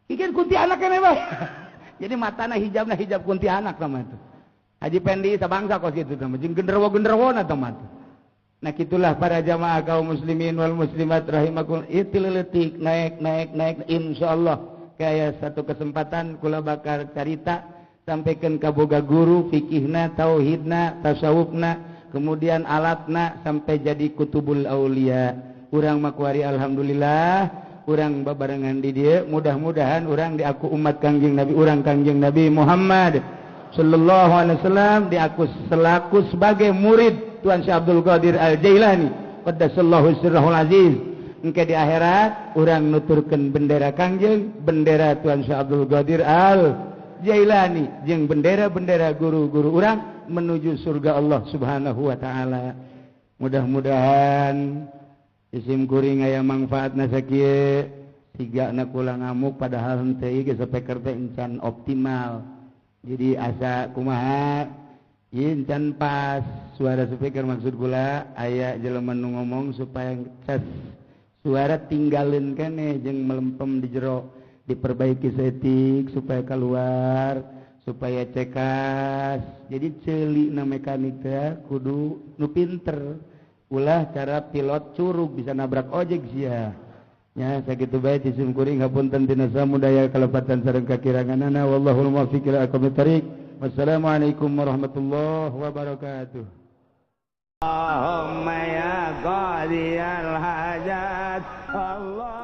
S2: Kikieuan kuntianak keneh bae. Jadi matana hijabna hijab kuntianak sama itu. Haji Pendi sabangsa kos kitu tah jeung genderuwo-genderwona tah mah. Nah kitulah para jamaah kaum muslimin wal muslimat rahimakum. Itu leutik naik naik naik insyaallah kayak satu kesempatan kula bakal carita sampaikan ka boga guru fikihna, tauhidna, tasawufna, kemudian alatna sampai jadi kutubul aulia. Urang makuari alhamdulillah, urang babarengan di dieu, mudah-mudahan urang diaku umat Kangjeng Nabi, urang Kangjeng Nabi Muhammad sallallahu alaihi wasallam diaku selaku sebagai murid Tuan Syekh Abdul Qadir Al-Jailani qaddasallahu sirrahul aziz. Engke di akhirat urang nuturkeun bendera Kangjeng, bendera Tuan Syekh Abdul Qadir Al-Jailani jeung bendera-bendera guru-guru urang menuju surga Allah Subhanahu wa taala. Mudah-mudahan isim kuring aya manfaatna sakieu, sigana kula ngamuk padahal henteu ieu speaker teh encan optimal. Jadi asa kumaha ieu encan pas suara speaker maksud kula aya jelema nu ngomong supaya ces suara tinggalin keneh jeung melempem di jero, diperbaiki setik supaya keluar, supaya cekas. Jadi ceuli na mekanik teh kudu nu pinter, ulah cara pilot curug bisa nabrak ojek sia. Nya sakitu bae ti simkuring hapunten tina samudaya kalepatan sareng kakiranganana wallahul muwaffiq ila aqwamit thariq. Wassalamualaikum warahmatullahi wabarakatuh. Allahumma ya qadiyal hajat Allah.